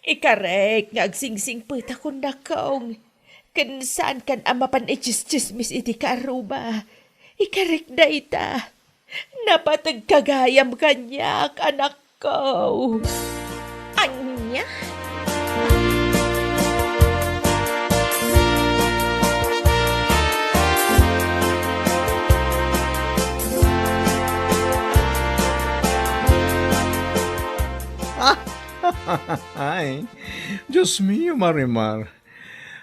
Ikarek nga agsingsingpetakon, dakong. Ken saankan a mapan itsistsismis iti kaarruba. Ikarek dayta. Napateg ka gayam kaniak, anakko. Ania? Ay, Dios mio, Marimar.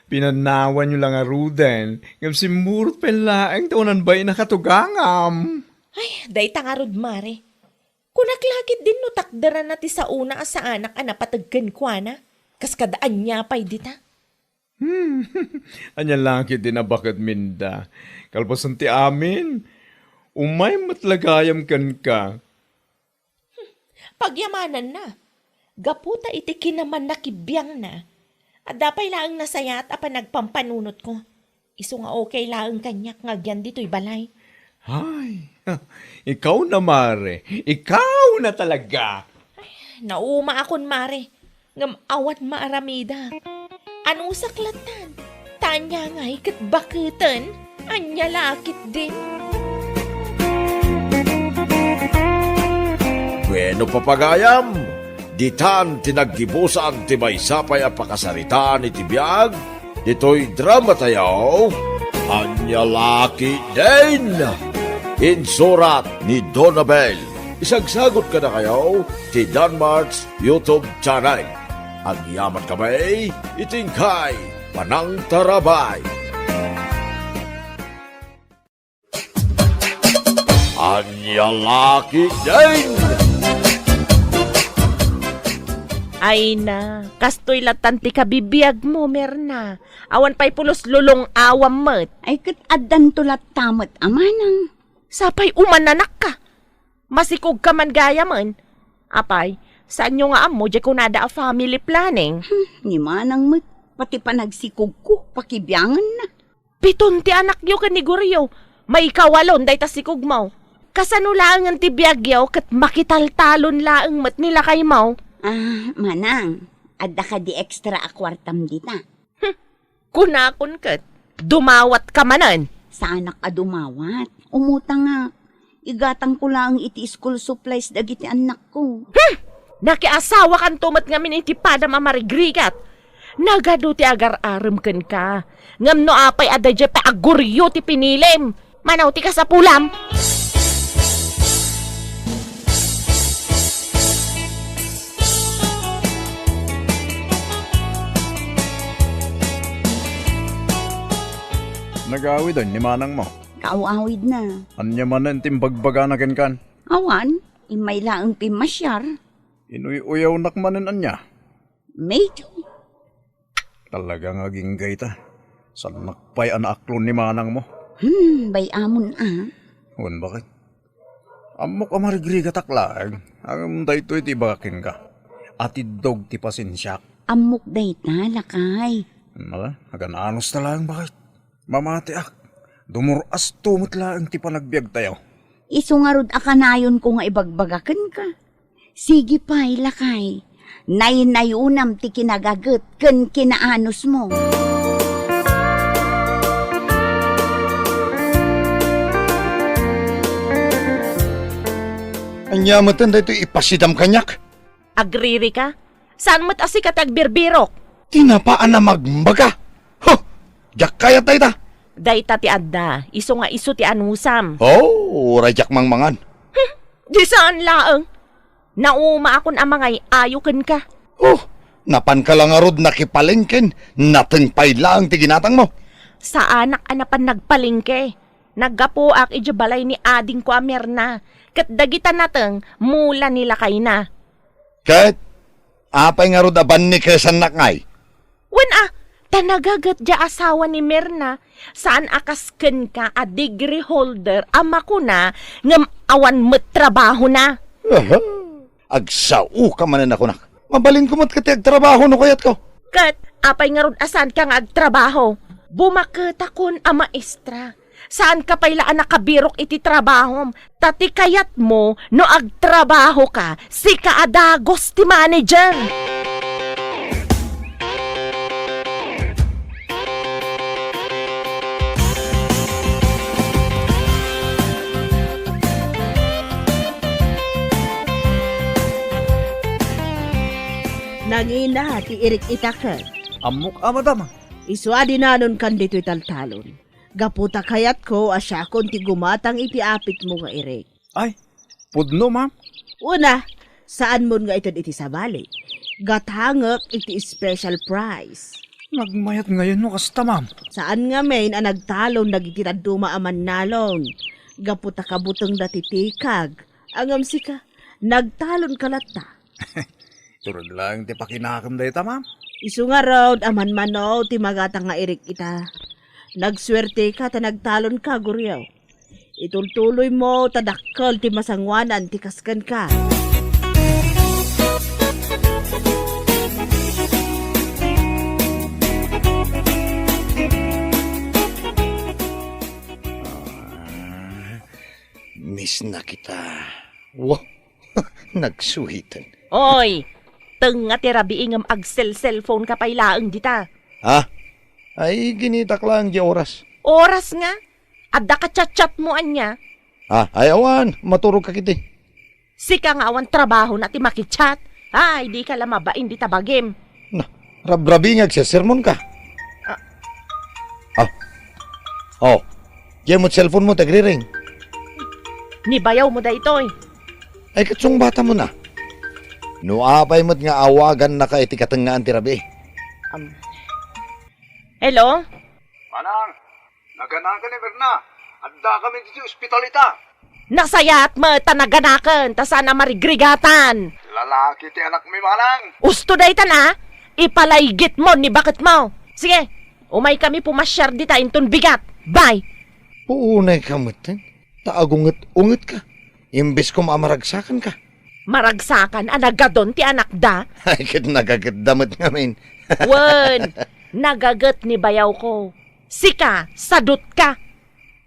Pinanawanyo la ngaruden, ngem simmurot pay laeng ta unan bay nakatugangam. Ay, dayta ngarud, mare. Kunak la ketdin no takderanna ti saona a saanak a napateg kenkuana. Kas kada ania pay dita? Hmm, ania la ketdin a baket, Minda. Kalpasan ti amin, umay met la gayam kenka. Pagyamananna. Gapu ta iti kinamannakibiangna, adda pay laeng nasayaat a panagpampanunotko. Isu nga okay laeng kaniak nga agyan ditoy balay. Ay, ikaw na, mare. Ikaw na talaga. Ay, naumaakon, mare. Ngem awan maaramidak. Anusak latan. Ta ania ngay ket baketen? Ania la ketdin? Bueno, papagayam, ditan ti naggibusan ti maysa pay a pakasaritaan iti biag ditoy dramatayo. Ania la ketdin? Insurat ni Donabel. Isagsagut kadakayo ti Danmart's YouTube channel. Agyaman kami iti inkay panangtarabay. Ania la ketdin? Ay na, kastoy latan ti kabibiag mo, Merna. Awan pay pulos lulong-awam met. Ay, ket addanto latta met a manang. Sapay umananakka. Masikogka man gayamen. Apay, saanyo nga ammo diay kunada a family planning? Hmm, ni manang met, pati panagsikogko, pakibianganna. Piton ti anakyo ken ni Goryo. Maikawalon dayta sikogmo. Kasano laengen ti biagyo ket makitaltalon laeng met ni lakaymo? Ah, manang, adda kadi extra a kuartam dita? Hmm, kunakon ket, dumawatka manen. Saanak a dumawat. Umutangak. Igatangko laeng iti school supplies dagiti annakko. Hmm! Nakiasawakanto met ngamin iti padam a marigrigat. Nagadu ti agar-arem kenka. Ngem no apay a daydiay pay a Goryo ti pinilim, mano ti kasapulam? Nagaawiden ni manangmo? Kaaw-awidna. Ania manen ti imbagbagana kenkan? Awan, immay laeng pimmasiar. Inuy-uyawnak manen ania? Medyo. Talaga nga agingga ita. Saannak pay a naaklon ni manangmo. Hmm, bay-amon a. Wen, baket? Ammok a marigrigatak laeng, ngem daytoy ti ibagak kenka. Atiddog ti pasensiak. Ammok dayta, lakay. Ala, agan-anos ta laeng, baket? Mamatiak. Dumur-asto met laeng ti panagbiagtayo. Isu ngarud a kanayonko nga ibagbaga kenka. Sige pay, lakay. Naynayonam ti kinagaget ken kinaanosmo. Ania meten daytoy ipasidam kaniak? Agririka? Saan met a sika ti agbirbirok? Tinapa a namagmbaga. Huh! Diak kayat dayta. Dayta ti adda, isu nga isu ti anusam. Oh, uray diak mangmangan. Hmm, di saan laeng. Naumaakon a mangay-ayo kenka. Oh, napanka la ngarud nakipalengken, nateng pay laeng ti ginatangmo. Saanak a napan nagpalengke. Naggapuak idiay balay ni adingko a Mirna, ket dagita nateng mula ni lakayna. Ket apay ngarud a bannikesannak ngay? Wen a, ta nagaget diay asawa ni Mirna, saan a kas kenka a degree holder a makuna ngem awan met trabahona. Aha. Agsaoka manen a kunak. Mabalinko met ket ti agtrabaho no kayatko. Ket apay ngarud a saanka nga agtrabaho? Bumaketakon a maestra. Saanka pay la a nakabirok iti trabahom, ta ti kayatmo no agtrabahoka, sika a dagus ti manager. Nangina ti irik ita ket. Ammok a, madam. Isu a dinanonkan ditoy taltalon. Gapu ta kayatko a siakon ti gumatang iti apitmo nga irik. Ay, pudno, ma'am. Una, saanmon nga ited iti sabali. Gatangek iti special price. Nagmayat ngayon no kasta, ma'am. Saan ngamin a nagtalon dagiti dadduma a mannalon. Gapu ta kabutengda ti tikag. Ngem sika, nagtalonka latta. Iturod laeng ti pakinakem dayta, ma'am. Isu ngarud a manmano ti magatang nga irik ita. Nagsuerteka ta nagtalonka, Goryo. Itultuloymo ta dakkel ti masangoanan ti kas kenka. Ah, miss na kita. Wow. Nagsuhiten. Oy, tengnga ti rabii ngem agselselphoneka pay laeng dita. Ha? Ay, kinitak laeng diay oras. Oras nga? Adda ka chatchatmo ania? Ah, ay awan, maturogka kiti. Sika nga awan trabahona ti makichat. Ay, dika la mabain dita bagim. Na, rabrabii nga agsesermonka. Ah. Ah. Oh. Diay met cellphone mo, tagriring. Ni bayawmo daytoy. Ay, ket sungbatamon a. No apay met nga awagannaka iti katengngaan ti rabii. Am. Hello? Manang, naganakan ni Mirna. Addakami ditoy ospital ita. Nasayaat met ta naganakan, ta saan a marigrigatan. Lalaki ti anakmi, manang. Usto daytan a, ipalaygitmo ni baketmo. Sige, umaykami pumasiar dita inton bigat. Bye! Uunayka metten, ta agunget-ungetka. Imbes koma a maragsakanka. Maragsakan a nagadon ti anakda? Ay, ket nagagetda met ngamin. Wen, nagaget ni bayawko. Sika, sadutka.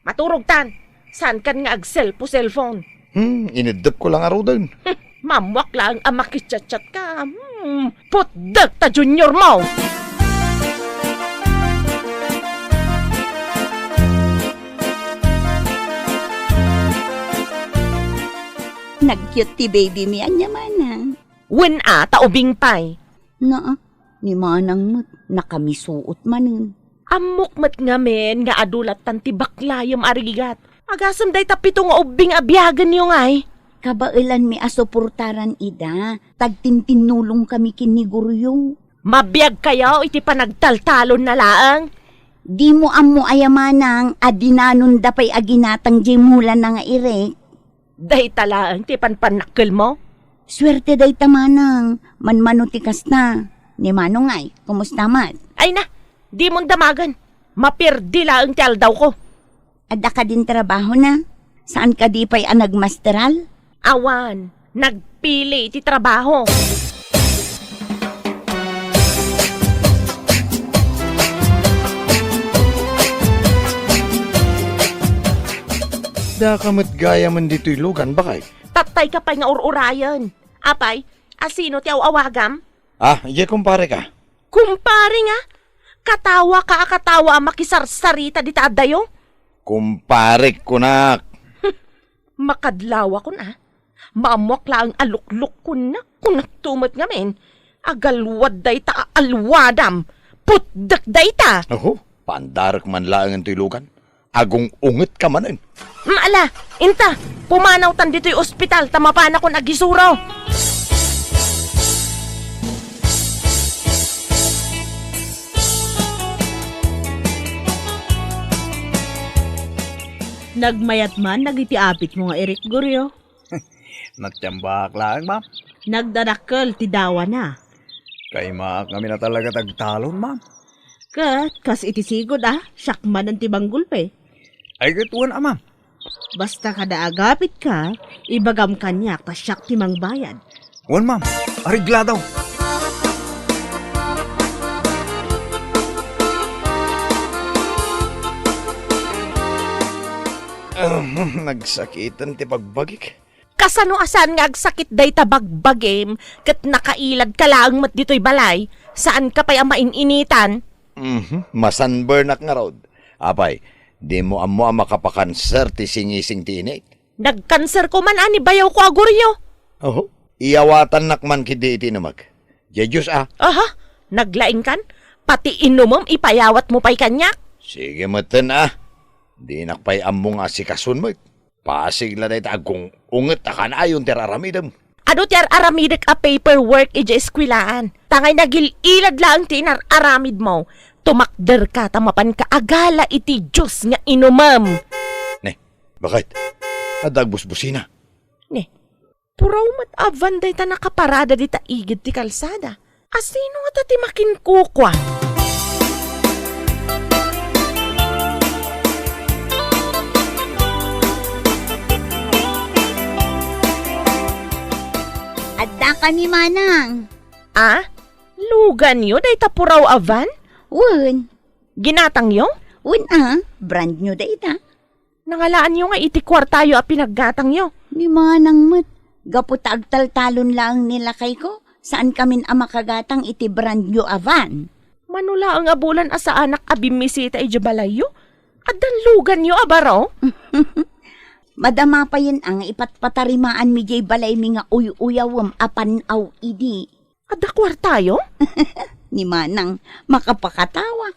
Maturogtan. Saankan nga agselpo-selpon. Hmm, ineddepko la ngaruden. Hmm, mammuak laeng a makichatchatka. Hmm, putdek ta junior mo! Nag-cute ti baby mi, ania manang? Wen a, ta ubing pay. Naa, ni manang met, nakamisuot manen. Ammok met ngamin nga adu lattan ti baklayem a rigat. Agasem dayta pito nga ubbing a biagenyo ngay. Kabaelanmi a suportaran ida, tagtintinnulongkami ken ni Goryo. Mabiagkayo iti panagtaltalonna laeng? Dimo ammo aya manang a dinanonda pay a ginatang diay mulana nga irek? Dayta laeng ti panpannakkelmo? Suerte dayta manang, manmano ti kasta. Ni manong ay, kumusta met? Ay na, dimon damagen. Maperdi laeng ti aldawko. Adda kadin trabahona? Saan kadi pay a nagmasteral? Awan, nagpili iti trabaho. Daka met gayamen ditoy lugan, baket? Tattayka pay nga ur-urayen. Apay, asino ti aw-awagam? Ah, idiay kumpareka. Kumpare nga? Katawaka a katawa a makisarsarita dita addayo? Kumparek, kunak. Makadlawakon a. Maammoak laeng a luklukkonnak, kunakto met ngamin. Agalwad dayta a alwadam. Putdek dayta. Oho, pandarek man laengen toy lugan. Agung-ungetka manen. Mm, ala, inta, pumanawtan ditoy ospital ta mapanakon agisuro. Nagmayat man dagiti apitmo nga irek, Goryo? Natiambaak laeng, ma'am. Nagdadakkel ti dawana. Kaimaak ngamin a talaga ti agtalon, ma'am. Ket kas iti sigud a, siak manen ti manggulpi. Ay, ket wen a, ma'am. Basta kada agapitka, ibagam kaniak ta siak ti mangbayad. Wen, ma'am. Areglado. Ahem, nagsakiten ti bagbagik. Kasano a saan nga agsakit dayta bagbagim ket nakailadka laeng met ditoy balay? Saanka pay a main-initan? Mhm, masunburnak ngarud. Apay, dimo ammo a makapakanser ti singising ti init? Nagkanserko man a ni bayawko a Goryo. Oho, iyawatannak man ketdi iti inumek. Diay Dios a. Aha, naglaingkan? Pati inumem ipayawatmo pay kaniak? Sige metten a. Dinak pay ammo nga asikason met. Pasig la dayta agung-unget a kanayon ti ar-aramidem. Adu ti ar-aramidek a paperwork idiay eskwelaan. Tangay nagil-ilad laeng ti inar-aramidmo. Tumakderka ta mapanka agala iti Dios nga inumem. Ne, baket? Adda agbusbusina. Ne, puraw met a van dayta nakaparada dita igid ti kalsada. Asino ngata ti makinkukua? Addaka ni Manang. Ah? Luganyo dayta puraw a van? Wen. Ginatangyo? Wen a, brand new dayta. Nangalaanyo nga iti kuartayo a pinaggatangyo. Ni Manang met, gapu ta agtaltalon laeng ni lakayko, saankamin a makagatang iti brand new a van. Mano laeng a bulan a saanak a bimmisita idiay balayyo? Addan luganyo a baro? Madama payen a nga ipatpatarimaanmi diay balaymi nga uy-uyawem a pan-aw idi. Adda kuartayo? Ni Manang, makapakatawa.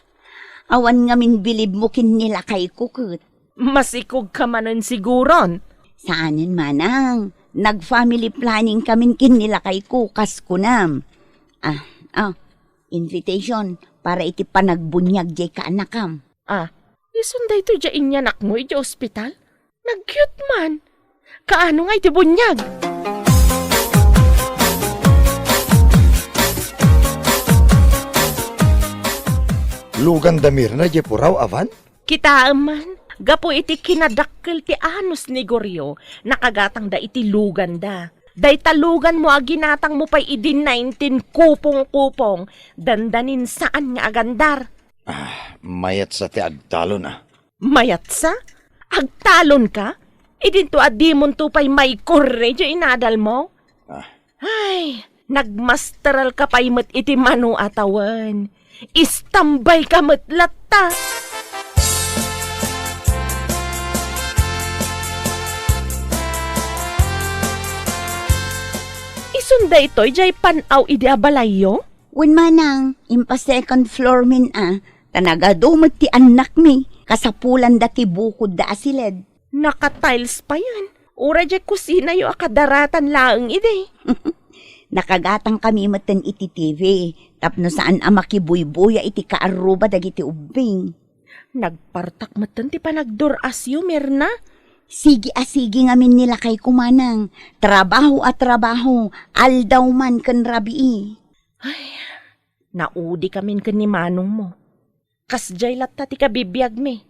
Awan ngamin bilibmo ken ni lakayko ket. Masikogka manen siguron. Saanen, Manang. Nag-family planning kamin ken ni lakayko, kas kunam. Ah, ah, invitation para iti panagbuniag jay kaanakam. Ah, isun daytoy jay inyanakmo iti ospital? Nag-cute man. Kaano nga iti buniag? Lugan da Mirna jay puraw a van? Kitaem man, gapu iti kinadakkel ti anus ni Goryo, nakagatangda iti luganda. Dayta luganmo a ginatangmo pay idi nineteen kupong-kupong, dandanin saan nga agandar. Ah, mayatsa ti agtalon, ah. Mayatsa? Agtalonka? Idinto a dimonto pay maikurre jay inadalmo? Ah. Ay, nagmasteralka pay met iti mano a tawen. Istambayka met latta. Isun daytoy jay pan-aw idi a balayyo? Wen manang, impa-second floor min a, ta nagadu met ti annakmi, kasapulanda ti bukodda a siled. Naka-tiles payen. Uray jay kusinayo a kadaratan laeng idi. Nakagatangkami metten iti T V, tapno saan a makibuybuya iti kaarruba dagiti ubbing. Nagpartak metten ti panagdur-asyo, Mirna. Sige a sige ngamin ni lakayko manang. Trabaho a trabaho, aldaw man ken rabii. Ay, naudikamin ken ni manongmo. Kasdiay latta ti kabibiagmi.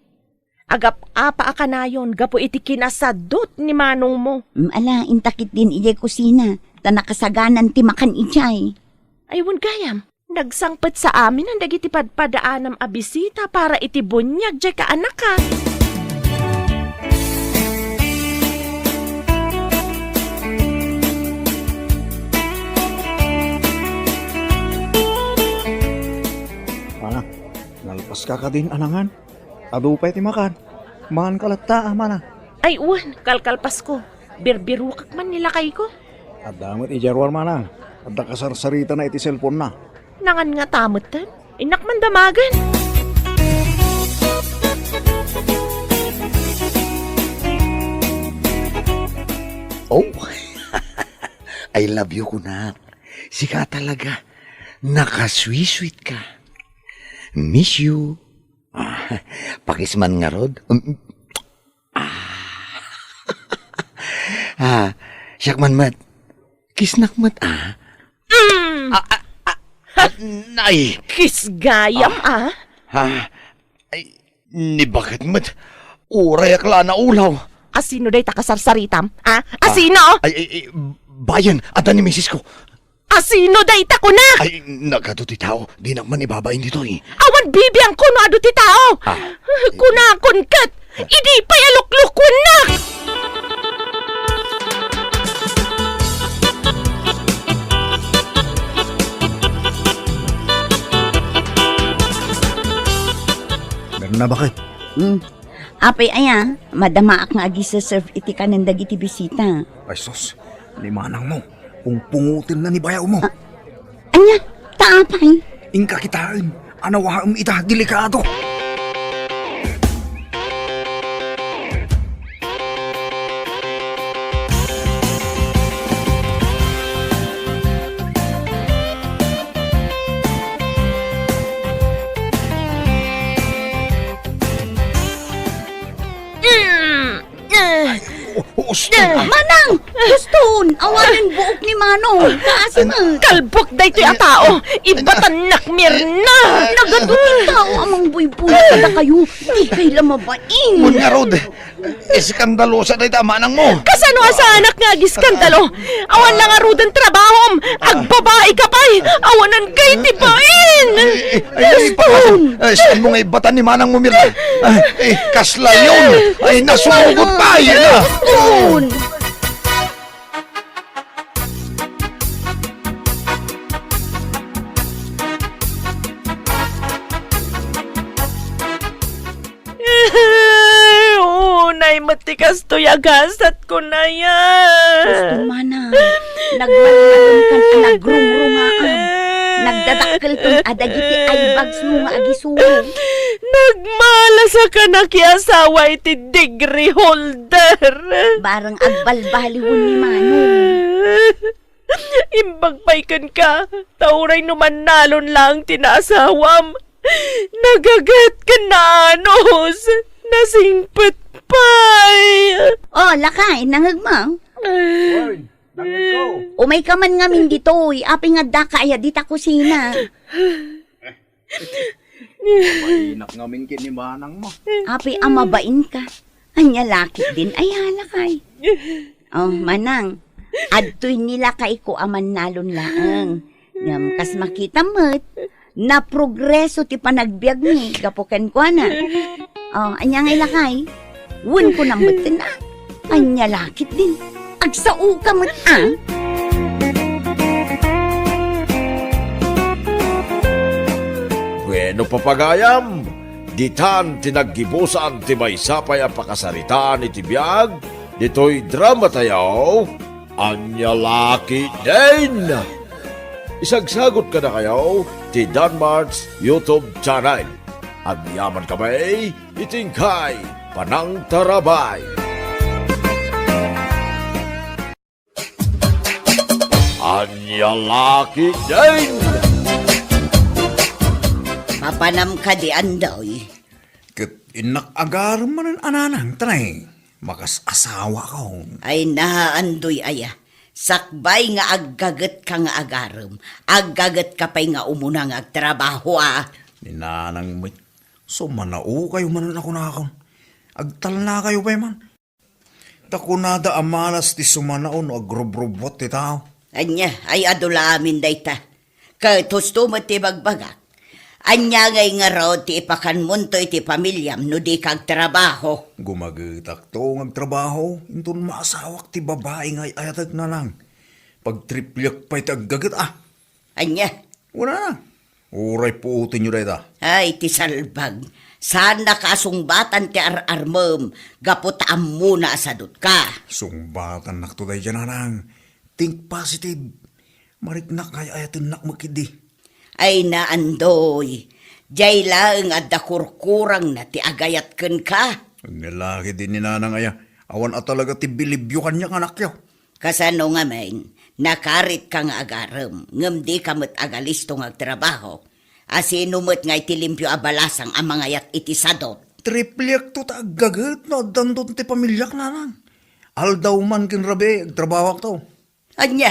Agap-apa a kanayon gapu iti kinasadut ni manongmo. Mm, ala, inta ketdin idiay kusina, ta nakasaganan ti makan idiay. Ay, wen gayam, nagsangpet sa amin dagiti padpadaanam a bisita para iti buniag jay kaanaka. Anak, nalpaska kadin a nangan? Adu pay ti makan. Manganka latta, a, manang. Ay, wen, kalkalpasko. Birbirokak man ni lakayko. Adda met idiay ruar, manang. Adda kasarsaritana iti cellphone-na. Nangan ngata metten. Innak man damagen. Oh, I love you, kunak. Sika talaga. Nakasweet-sweet ka. Miss you. Ah, pakis man ngarud. Um, ah. Ah, siak man met. Kissnak met, ah. Mm. Ah, ah, ah, ah, nay. Kiss gayam, ah. Ah, ay, ni baket met. Urayak la a naulaw. Asino dayta kasarsaritam? Ah, asino? Ah, ay, ay, ay, bayen, adda ni misis ko. Asino dayta, kunak? Ay, nagadu ti tao. Dinak man ibabain ditoy. Awan bibiangko no adu ti tao. Ah. Kunakon ket, idi pay a luklukuennak. Meron na, bakit? Hmm. Apay aya, madamaak nga agiserserve iti kanen dagiti bisita. Ay sus, ni manangmo, pungpungotenna ni bayawmo. Ah, ania? Ta apay? Inka kitaen, anawaem ita, delikado. Mm. Eh. Ay, u-, usto na. Manang! Uston! Awanen buok ni Manong! Kaasi man! Kalbek daytoy a tao! Ibatannak, Mirna! Nagadu ti tao a mangbuybuya kadakayo! Di kay la mabain! Mun ngarud, eskandalosa dayta a manangmo! Kasano a saanak nga agiskandalo? Awan la ngaruden trabahom! Agbabaika pay! Awanan kay ti bain! Ay, ay, ay, Uston! Ay, saan mo nga ibatan ni manangmo, Mirna? Ay, ay, kasla yun! Ay, nasugot pa! Yan na! Uston! Unay met ti kastoy a gasat, kunaya. Uston, manang. Nagmalmalon kan a nagrugrungaam. Agdadakkelton a dagiti eye bags mo nga agisuro. Nagmalas a kanakiasawa iti degree holder. Bareng agbalbaliwen ni Manong. Imbag pay kenka, ta uray no mannalon laeng ti naasawam, nagaget ken naanus, nasingpet pay. Oh, lakay, nangegmo? Oy, nangegko. Umayka man ngamin ditoy, apay nga addaka aya dita kusina? Mabainak ngamin ken ni manangmo. Apay a mabainka? Ania lakay din aya, lakay? Oh, manang, adtoy ni lakayko a mannalon laeng. Ngem kas makitam met, naprogreso ti panagbiagmi gapu kenkuana. Oh, ania ngay lakay? Wen ko nambetten a. Ania lakay din? Agsaoka met a. Bueno, papagayam, ditan ti naggibusan ti maysa pay a pakasaritaan iti biag ditoy dramatayo, Ania Lakay Din. Isagsagot kadakayo ti Danmart's YouTube channel. Agyaman kami iti inkay panangtarabay. Ania Lakay Din. Mapanam kadi, Andoy? Ket innak agarem manen a nanang, tanay, makas-asawakon. Ay na, Andoy aya. Sakbay nga aggagetka nga agarem, aggagetka pay nga umuna nga agtrabaho a. Ni nanang met, sumanaokayo manen a kunakon. Agtalnakayo pay man. Ta kunada a malas ti sumanao no agrubrubuat ti tao. Ania, ay adu la amin dayta. Ket husto met ti bagbagak. Ania ngay ngarud ti ipakanmonto iti pamiliam no dika agtrabaho? Gumagetakto nga agtrabaho, inton maasawak ti babai nga ay-ayatek, nanang. Pagtripliak pay ti aggaget a. Ania? Wala na. Uray puotenyo dayta. Ay, ti salbag. Saannaka a sungbatan ti ar-armem gapu ta ammona a sadutka. Sungbatannakto daydiay, nanang. Think positive. Mariknak nga ay-ayatennak met ketdi. Ay na, Andoy. Diay laeng adda kurkurangna ti agayat kenka. Aglalaki din ni nanang aya. Awan a talaga ti bilibyo kaniak, anakyo. Kasano ngamin, nakaritka nga agarem, ngem dika met agalisto nga agtrabaho? Asino met nga iti limpio a balasang a mangayat iti sadot? Tripliakto ta aggaget no addanton ti pamiliak, nanang. Aldaw man ken rabii, agtrabahoakto. Ania?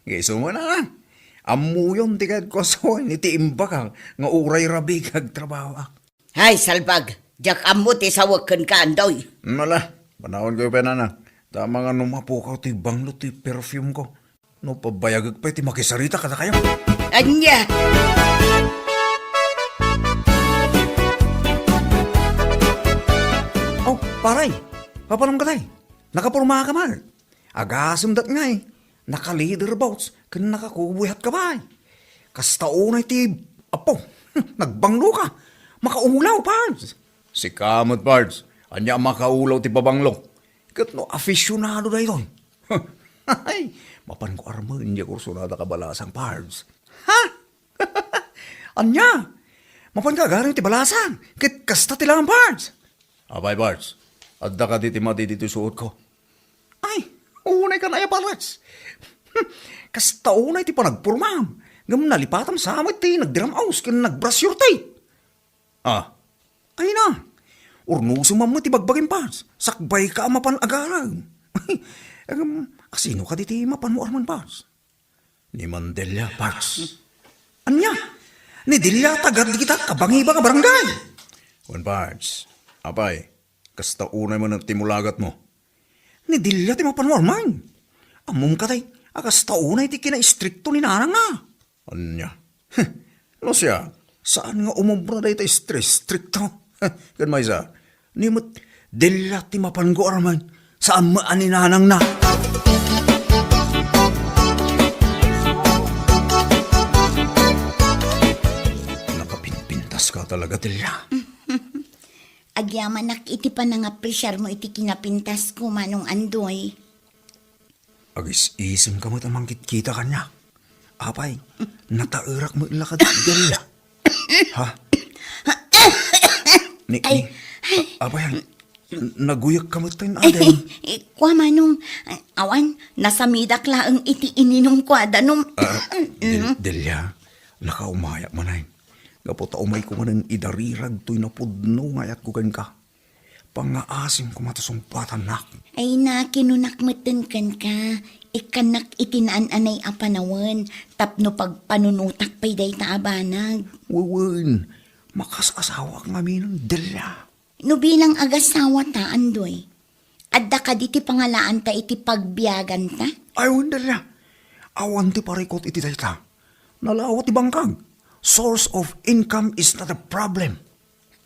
Nga isu man, nanang. Ammoyon ti kayatko a sawen iti imbagak nga uray rabii agtrabahoak. Ay, salbag! Diak ammo ti sawek kenka, Andoy. Wala, panawankayo pay, nanang. Ta amangan no mapukaw ti banglo ti perfume ko. No pabayagek pay ti makisarita kadakayo. Ania? Oh, paray! Papanam ka, tay? Nakaporma ka man? Agasem dat ngay, naka-leather boots ken nakakuboy hat ka pay. Kasta unay ti, apo, nagbanglo ka. Makaulaw, Pards. Sika met, Pards. Ania a makaulaw ti pabanglo? Ket no afisyonado daytoy. Ay, mapanko armen diay kursunada ka balasang, Pards. Ha? Ania? Mapanka agarem ti balasang? Ket kasta ti laeng, Pards. Apay, Pards, adda kadi ti madi ditoy suotko? Ay, unay kan aya, Pards. Kasta unay ti panagpormam, ngem nalipatam sa met ti nagdiram-aws ken nagbrasyurte. Ah. Ay na, urnosem man met ti bagbagim, Pards. Sakbayka a mapan agarem. Ngem, asino kadi ti mapanmo armen, Pards? Ni Mandelia, Pards. Ania? Ni Delia, tagad dita kabangiba nga barangay. Wen, Pards. Apay, kasta unay man ti mulagatmo. Ni Delia ti mapanwarman. Ammom katay, a kasta unay ti kinaistrikto ni nanangna. Ania? No siak, saan nga umobra dayta istri-, istrikto. Ken maysa, ni met Delia ti mapanko armen, saan met a ni nanangna. Nakapinpintas ka talaga, Delia. Agyamanak iti panangapresiarmo iti kinapintasko, Manong Andoy. Agis-isem ka met a mangkitkita kaniak. Apay, nataerak met la kadi, Delia. Ha? Ni, Ay. ni, a-, apay, naguyek ka met ten, Adeng? Eh, kua, Manong, awan, nasamidak laeng iti ininumko a danum. Ah, Del-, Delia, nakaumayak manen. Gapu ta umayko manen idarirag toy napudno nga ayatko kenka. Pangngaasim koma ta sungbatannak. Ay na, kinunak metten kenka, ikkannak iti naan-anay a panawen tapno pagpanunotak pay dayta a banag. Wen, makas-asawak ngamin, Delia. No bilang agassawa ta, Andoy, adda kadi ti pangalaanta iti pagbiaganta? Ay, wen, Delia. Awan ti parikut iti dayta. Nalawa ti bangkag. Source of income is not a problem.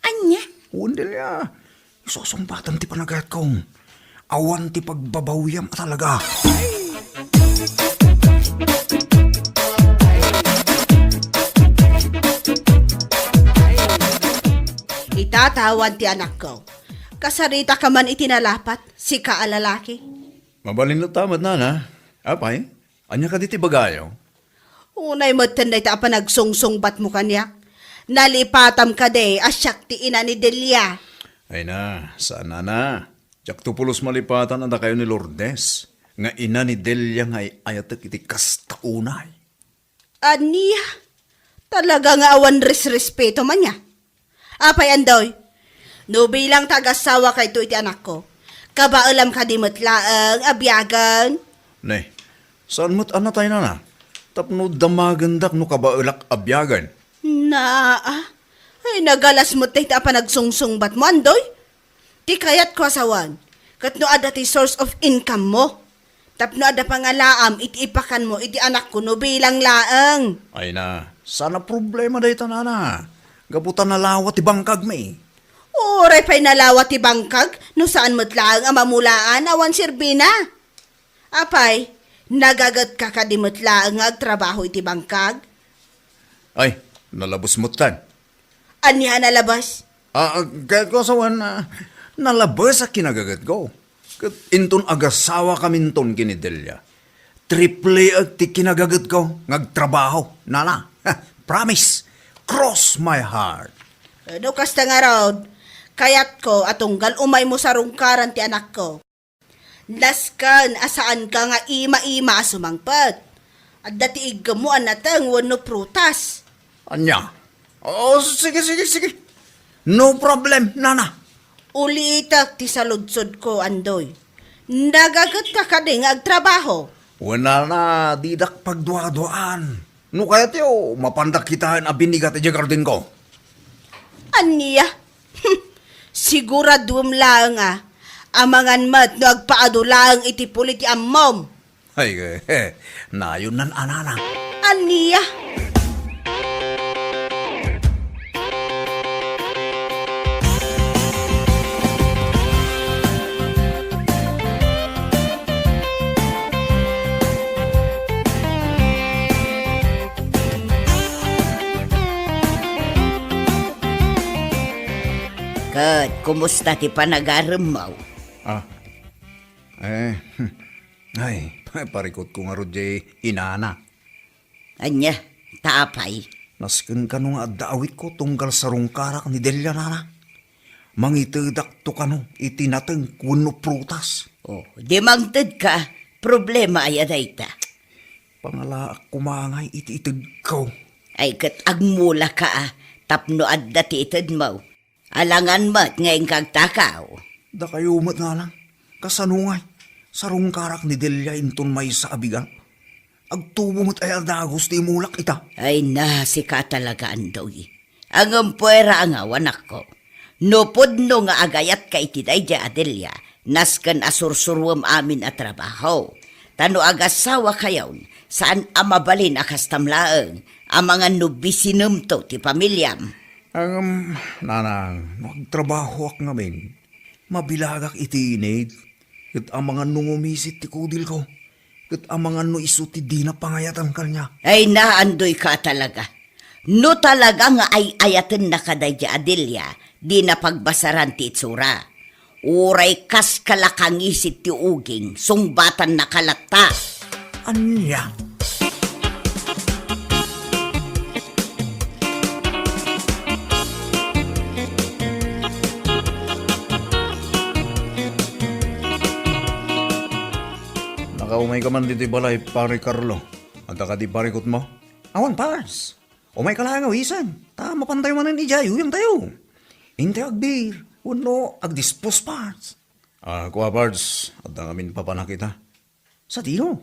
Ania? Wen, Delia. Isusungbatan ti panagayatko. Awan ti pagbabawiam a talaga. Ita, tawan ti anakko. Kasarita ka man iti nalapat, sika a lalaki. Mabalin latta met, nana. Apay, ania kadi ti bagayo? Unay metten dayta a panagsungsungbatmo kaniak. Nalipatam kadi a siak ti ina ni Delia. Ay na, saan, nana. Diakto pulos malipatan a dakayo ni Lourdes, nga ina ni Delia nga ay-ayatek iti kasta unay. Ania? Talaga nga awan resrespeto man ya. Apay, Andoy? No bilang ta agassawa kayto iti anakko, kabaelam kadi met laeng a biagen? Ne, saan met a natay, nana? Tapno damagendak no kabaelak a biagen. Naa, ay, nagalas met dayta a panagsungsungbatmo, Andoy. Ti kayatko a sawen, ket no adda ti source of income mo. Tapno adda pangalaam iti ipakanmo iti anakko no bilang laeng. Ay na, saan a problema dayta, nana. Gapu ta nalawa ti bangkagmi. Uray pay nalawa ti bangkag, no saan met laeng a mamulaan awan serbina. Apay, nagagetka kadi met laeng nga agtrabaho iti bangkag? Ay, nalabes metten. Ania a nalabes? Ah, ah, kayatko a sawen, ah, nalabes a kinagagetko. Ket inton agassawa kaminton ken ni Delia, triple ti kinagagetko nga agtrabaho, nana. Promise. Cross my heart. Eh, no kasta ngarud, kayatko a tunggal umaymo sarungkaran ti anakko. Nasken a saanka nga ima-ima a sumangpet. Adda ti iggemmo a nateng wenno prutas. Ania? O, sige, sige, sige. No problem, nana. Ulitek ti saludsodko, Andoy. Nagagetka kadi nga agtrabaho? Wen, nana, didak pagduaduaan. No kayatyo, mapandak kitaen a binigat idiay gardenko. Ania? Siguraduem laeng a, amangan met no agpaadu laeng iti puli ti ammom. Ay, eh, nayon nan anana. Ania? Ket kumusta ti panagaremmo? Ah. Eh, ay, parikutko ngarud diay inana. Ania, ta apay? Nasken kano nga adda awitko tunggal sarungkarak ni Delia, nana. Mangitedakto kano iti nateng wenno prutas. Oh, di mangtedka, problema aya dayta? Pangalaak koma ngay iti itedko. Ay, ket agmulaka a, tapno adda ti itedmo. Alangan met nga inka agtakaw. Dakayo met, nanang, kasano ngay? Sarungkarak ni Delia inton maysa a bigat. Agtubo met aya a dagus ti imulak ita. Ay na, sika talaga, Andoy. Ngem puera a ngaw, anakko. No pudno nga agayatka iti daydiay a Delia, nasken a sursuruem amin a trabaho. Ta no agassawakayon, saan a mabalin a kastam laeng, amangan no bisinemto ti pamiliam. Ngem, nanang, no agtrabahoak ngamin, mabilagak iti init, ket amangan no ngumisit ti kudilko, ket amangan no isu ti dina pangayatan kaniak. Ay, naandoyka talaga. No talaga nga ay-ayatenna kadaydiay a Delia, dina pagbasaran ti itsura. Uray kas kalakangisit ti uging, sungbatannaka latta. Ania? Umayka man ditoy balay, Pare Carlo. Adda kadi parikutmo? Awan, Pards. Umayka laeng awisen, ta mapantayo manen idiay uyangtayo. Intayo agbir, wenno agdispos, Pards. Ah, kua, Pards, adda ngamin papanak ita. Sadino?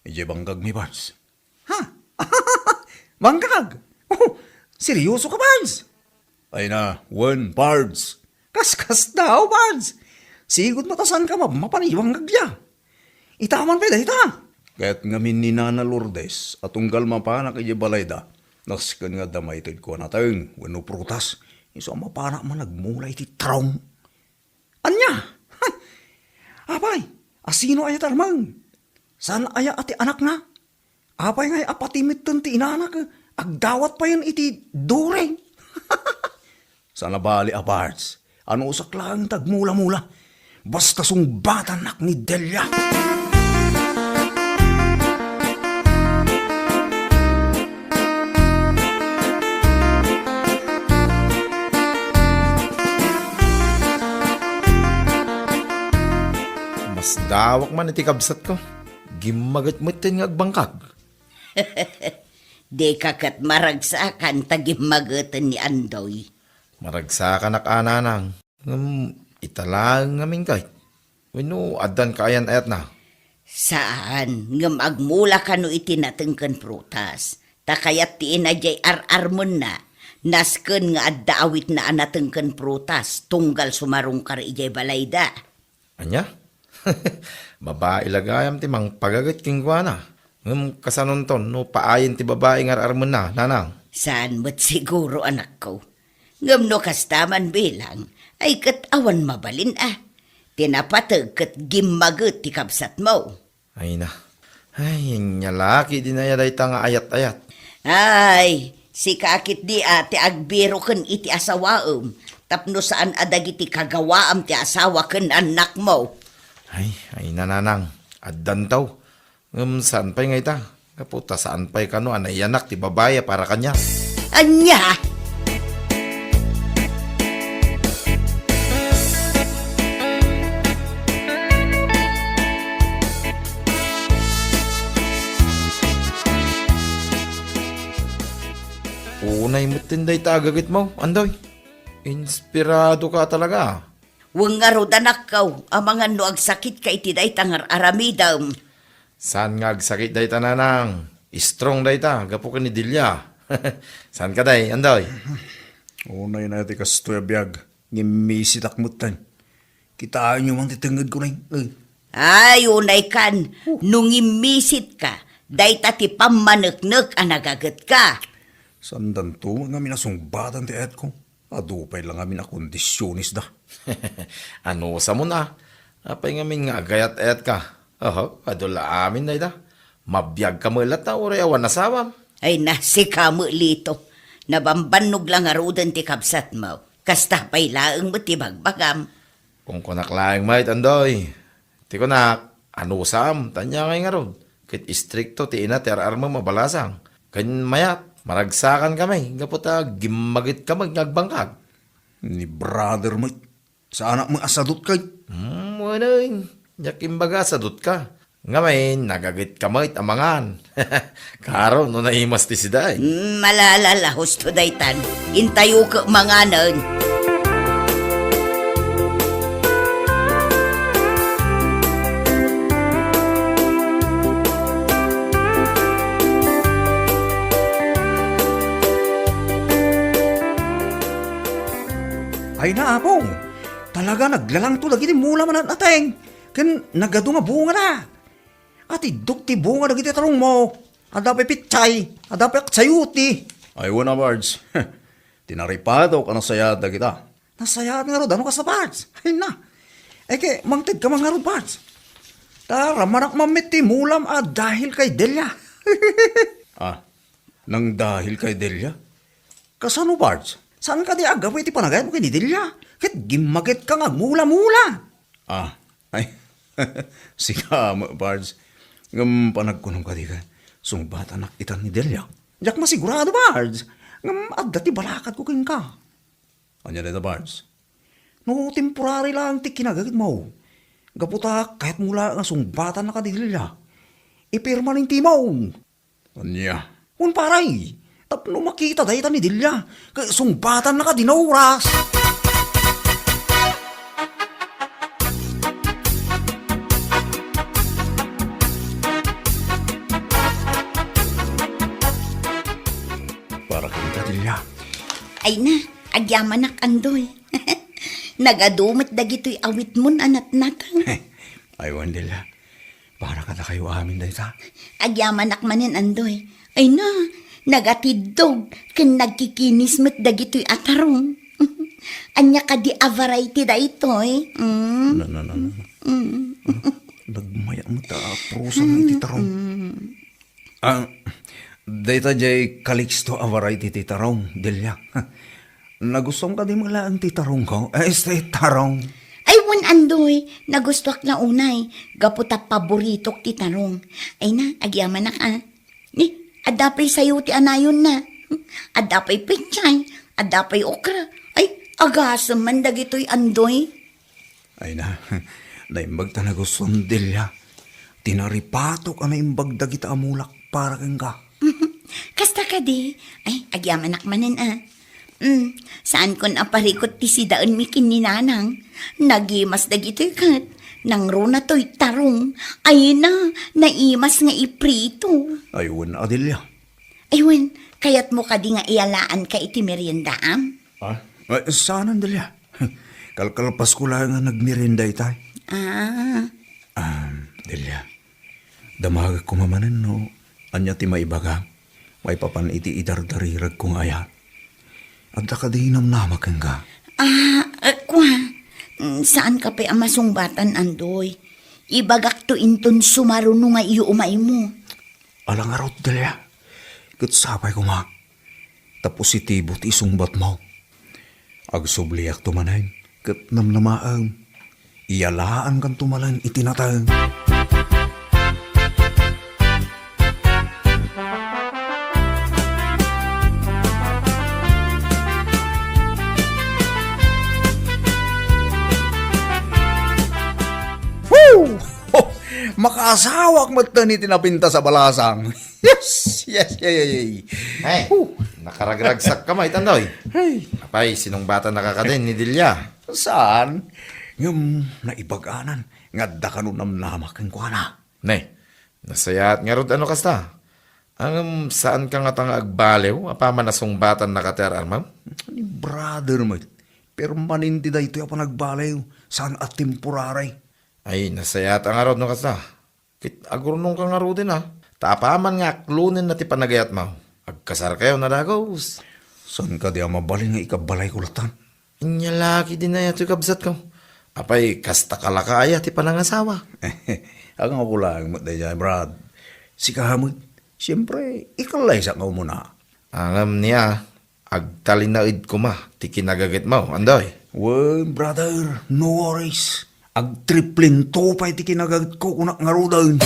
Idiay bangkagmi, Pards. Ha? Bangkag? Oh, seryoso ka, Pards? Ay na, wen, Pards. Kaskasdaaw, Pards. Sigud ta saanka mapmapan idiay bangkagda. Ita man pay dayta. Ket ngamin ni Nana Lourdes a tunggal mapanak idiay balayda, nasken nga adda maited ko a nateng wenno prutas, isu a mapanak man agmula iti tarong. Ania? Apay, asino aya ti armeng? Saan aya a ti anakna? Apay ngay a pati metten ti inanak agdawat payen iti dure? Saan a bali a, Pards. Anusak laeng ti agmula-mula. Basta sungbatannak ni Delia. Masdawak man iti kabsatko. Gimmaget metten nga agbangkag. Dika ket maragsakan ta gimmageten ni Andoy. Maragsakanak a, nanang. Ngem ita laeng ngamin kay. Wenno addan kaayan-ayatna? Saan, ngem agmula kano iti nateng ken prutas. Ta kayat ti ina diay ar-armenna, nasken nga adda awitna a nateng ken prutas, tunggal sumarungkar idiay balayda. Ania? Babai la gayam ti mangpagaget kenkuana. Ngem kasanonton no paayen ti babai nga ar-armenna, nanang? Saan met siguro, anakko. Ngem no kasta man bilang, ay ket awan mabalin a. Ti napateg ket gimmaget ti kabsatmo. Ay na. Ay, ania la ketdi aya dayta nga ayat-ayat? Ay, sika ketdi a ti agbiro ken iti asawaem, tapno saan a dagiti kagawaam ti asawa ken annakmo. Ay, ay, nanang, addanto. Ngem saan pay nga ita? Gapu ta saan pay kano a naiyanak ti babai a para kaniak. Ania? Unay metten dayta a gagetmo, Andoy. Inspiradoka talaga. Wen ngarud, anakko, amangan no agsakitka iti dayta nga ar-aramidem. Saan nga agsakit dayta, nanang? Strong dayta, gapu ken ni Delia. Saan kadi, Andoy? Unay na ti kastoy a biag, ngimmisitak metten. Kitaenyo man ti tengngedko, nay. Eh. Ay, unay kan, no ngimmisitka, dayta ti pammaneknek a nagagetka. Saandanto ngamin a sungbatan ti ayatko. Adu pay la ngamin a kondisionesda. Anusamon a? Apay ngamin nga agayat-ayatka? Oho, adu la amin dayta. Mabiagka met latta uray awan asawam. Ay na, sika met, Lito. Nabambannog la ngaruden ti kabsatmo. Kasta pay laeng met ti bagbagam. Kunkunak laeng met, Andoy. Ti kunak, anusam, ta ania ngay ngarud? Ket istrikto ti ina ti ar-armem a balasang. Ken mayat, maragsakan kami, gapu ta gimmaget kami nga agbangkag. Ni brother met, saanak met a sadut kay? Hmm, wen, diak imbaga a sadutka. Ngamin, nagaget ka met a mangan. Karon, no naimas ti sida, eh. Mm, malala la, husto daytan. Intayo ket manganen. Ay na, Apo. Talaga naglalangto dagiti mula manat-ateng. Ken nagadu nga bungada. Atiddok ti bunga dagiti tarongmo. Adda pay pitsay, adda pay aksayuti. Ay, wen a, Pards. Tinaripatok a nasayaat dagita. Nasayaat ngarud, ano kasta, Pards? Ay na. Ay, ket mangted ka man ngarud, Pards. Ta ramanak man met ti mulam a dahil kay Delia. Ah, nangdahil kay Delia? Kasano, Pards? Saan kadi a gapu iti panagayatmo ken ni Delia? Ket gimmagetka nga agmula-mula. Ah, ay, sika met, Pards. Ngem panagkunom kadi ket sungbatanak itan ni Delia. Diak masigurado, Pards. Ngem adda ti balakadko kenka. Ania dayta, Pards? No temporary laeng ti kinagagetmo, Gapu ta kayatmo la nga sungbatannaka ni Delia, ipirma ni Timon. Ania? Wen, pare, tapno makita dayta ni Delia, ket sungbatannaka dina oras. Para kenka, Delia. Ay na, agyamanak, Andoy. Nagadu met dagitoy awitmon a natnateng. Ay, wen, Delia. Para kadakayo amin dayta. Agyamanak manen, Andoy. Ay na, nagatiddog ken nagkikinis met dagitoy a tarong. Ania kadi a variety daytoy? Mm. Na, na, na, na. Mm. Nagmaya met a prusa nga iti tarong. Mm. Ah, dayta jay Calixto a variety ti tarong, Delia. Nagustuam kadi met laeng ti tarongko? Eh, este tarong. Ay, wen, Andoy, nagustuak la unay, gapu ta paboritok ti tarong. Ay na, agyamanak, a. Ni, adda pay sayo ti anayonna. Adda pay pechay, adda pay okra. Ay, agasem man dagitoy, Andoy. Ay na, naimbag ta nagustuam, Delia. Tinaripatok a naimbag dagita a mulak para kenka. Kasta kadi? Ay, agyamanak manen, a. Mm, saankon a parikut ti sidaenmi ken ni Nanang. Nagimas dagitoy ket nangruna toy tarong. Ay na, naimas nga iprito. Ay, wen, Delia. Ay, wen, kayatmo kadi nga iyalaanka iti meriendaam? Ah? Ay, saanen, Delia. Kalkalpasko laeng a nagmerienda itay. Ah. Ah, Delia. Damagek koma manen no ania ti maibagam maipapan iti idardariregko nga ayat. Adda kadi namnama kenka? Ah, eh, kua. Mm, saanka pay a masungbatan, Andoy. Ibagakto inton sumaruno nga iyo umaymo. Ala ngarud, Delia. Ket sapay koma ta positibo ti isungbatmo. Agsubliakto manen ket namnamaem. Iyalaankanto manen iti nateng. Woo! Ho! Makaasawak metten iti napintas a balasang. Yes, yes, yes, yes, yes. Ay, Huh. Nakaragragsakka met, Andoy. Ay. Apay, sinungbatannaka kadin ni Delia? Saan? Ngem naibaganan nga adda kano namnama kenkuana. Ne, nasayaat ngarud a no kasta. Ngem saanka ngata nga agbaliw apaman a sungbatannaka ti ar-armem? Ni brother met, permanente daytoy a panagbaliw, saan a temporary. Ay, nasayaat ngarud no kasta. Ket agurnongka ngaruden a, ta apaman nga aklonenna ti panagayatmo, agkasarkayo a dagus. Saan kadi a mabalin nga ikabalayko latta? Ania la ketdin aya toy, kabsatko? Apay, kasta ka la ka aya ti panangasawa? Angayko laeng met daydiay, Brad. Sika met, siempre, ikallaysak nga umuna. Ngem nia, agtalinaed koma ti kinagagetmo, Andoy. Wen, brother, no worries. Agtriplento pay ti kinagagetko, kunak ngaruden.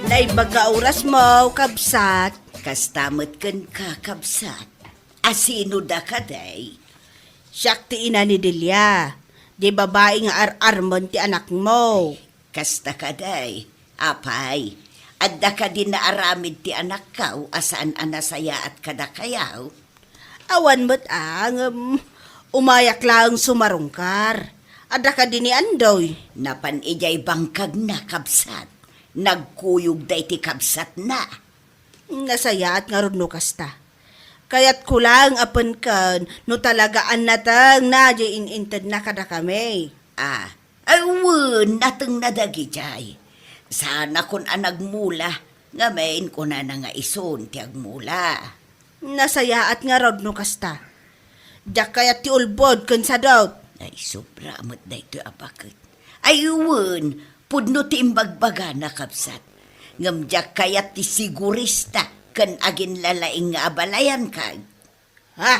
Naimbag nga orasmo, kabsat. Kasta met kenka, kabsat. Asino dakaday? Siak ti ina ni Delia, di babai nga ar-armen ti anakmo. Kasta kadi, apay, adda kadi naaramid ti anakko a saan a nasayaat kadakayo? Awan met a, ngem umayak laeng sumarungkar. Adda kadi ni Andoy? Napan idiay bangkagna, kabsat. Nagkuyog daydi kabsatna. Nasayaat ngarud no kasta. Kayatko laeng a penken no talaga a natengna diay in-intedna kadakami. Ah, ay wen, natengna dagidiay. Saanakon a nagmula, ngamin kunana nga isun ti agmula. Nasayaat ngarud no kasta. Diak kayat ti ulbod ken sadot. Ay, sobra met daytoy a baket. Ay wen, pudno ti imbagbagana, kabsat. Ngem diak kayat ti sigurista ken aginlalaing nga abalayan kag. Ha?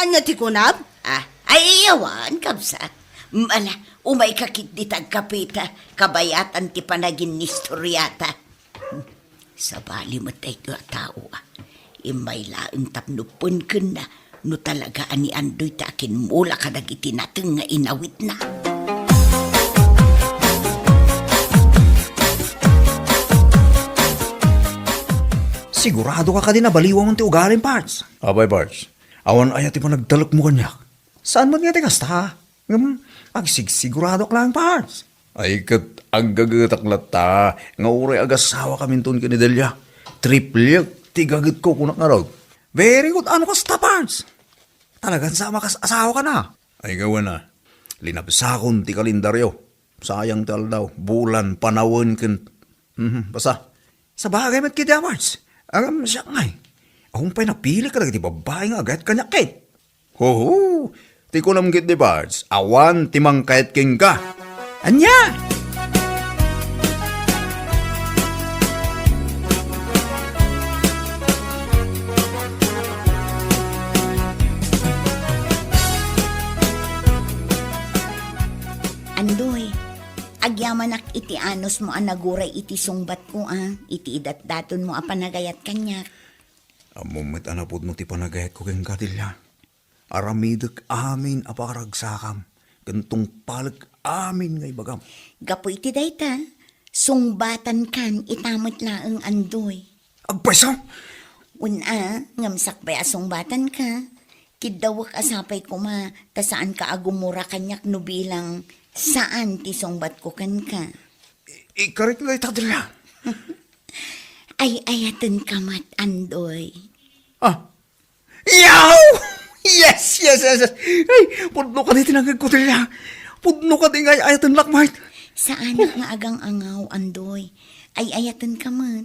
Ania ti kunam? Ah, ay, awan, kabsat. Ala, umayka ketdi ta agkapeta, kabayatan ti panaginnistoriata. Sabali met daytoy a tao, a. Immay laeng tapno penkenna no talaga a ni Andoy ti akimmula kadagiti nateng nga inawitna. Sigurado ka kadi nabaliwam ti ugalim, Pards? Apay, Pards, awan aya ti panagtalekmo kaniak? Saan met nga ti kasta? Ngem, agsigsiguradoak laeng, Pards. Ay, ket aggagetak latta nga uray agasawakaminton ken ni Delia. Triplek ti gagetko, kunak ngarud. Very good. Ano kasta, Pards? Talagan sa makas-asawa ka na. Ay, gawen a. Linabsakon ti kalendaryo. Sayang ti aldaw, bulan, panawen, ken, mhm, basta. Sabagay met ketdi, Pards. Agam siak ngay. Awan pay napili kadagiti babbai nga agayat kaniak ket. Hoho! Ti kunam ketdi, Pards, awan ti mangkayat kenka. Ania? Andoy, agyamanak iti anusmo a naguray iti sungbatko, a, iti idatdatonmo a panagayat kaniak. Ammom met a napudno ti panagayatko kenka, Delia. Aramidek amin a pakaragsakam, ken tungpalek amin nga ibagam. Gapu iti dayta, sungbatankan ita met laeng, Andoy. Agpayso? Wen a, ngem sakbay a sungbatanka, kiddawek a sapay koma ta saanka a gumura kaniak no bilang saan ti sungbatko kenka. I-, ikarik dayta, Delia. Ay-ayatenka met, Andoy. Ah, Yaw! Yes, yes, yes, yes. Ay, pudno kadi ti nangngegko, Delia. Pudno kadi nga ay-ayatennak met. Saanak nga agang-angaw, Andoy. Ay-ayatenka met.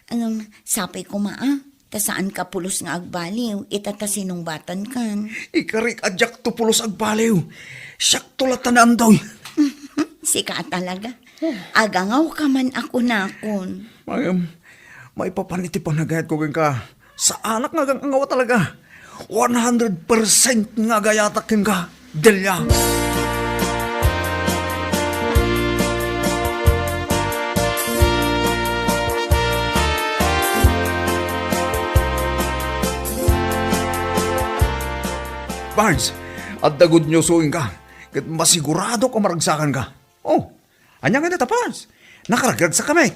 Ngem, sapay koma, a, ta saanka pulos nga agbaliw, ita ta sinungbatankan. Ikarik a diakto pulos agbaliw. Siakto latta ni Andoy. Sika a talaga. Agangawka man a kunakon. Ngem, maipapan iti panagayatko kenka. Saanak nga agang-angaw a talaga. One hundred percent nga agayatak kenka, Delia. Pards, adda good news kenka, ket masiguradok a maragsakanka. Oh, ania ngay dayta, Pards? Nakaragragsak kami.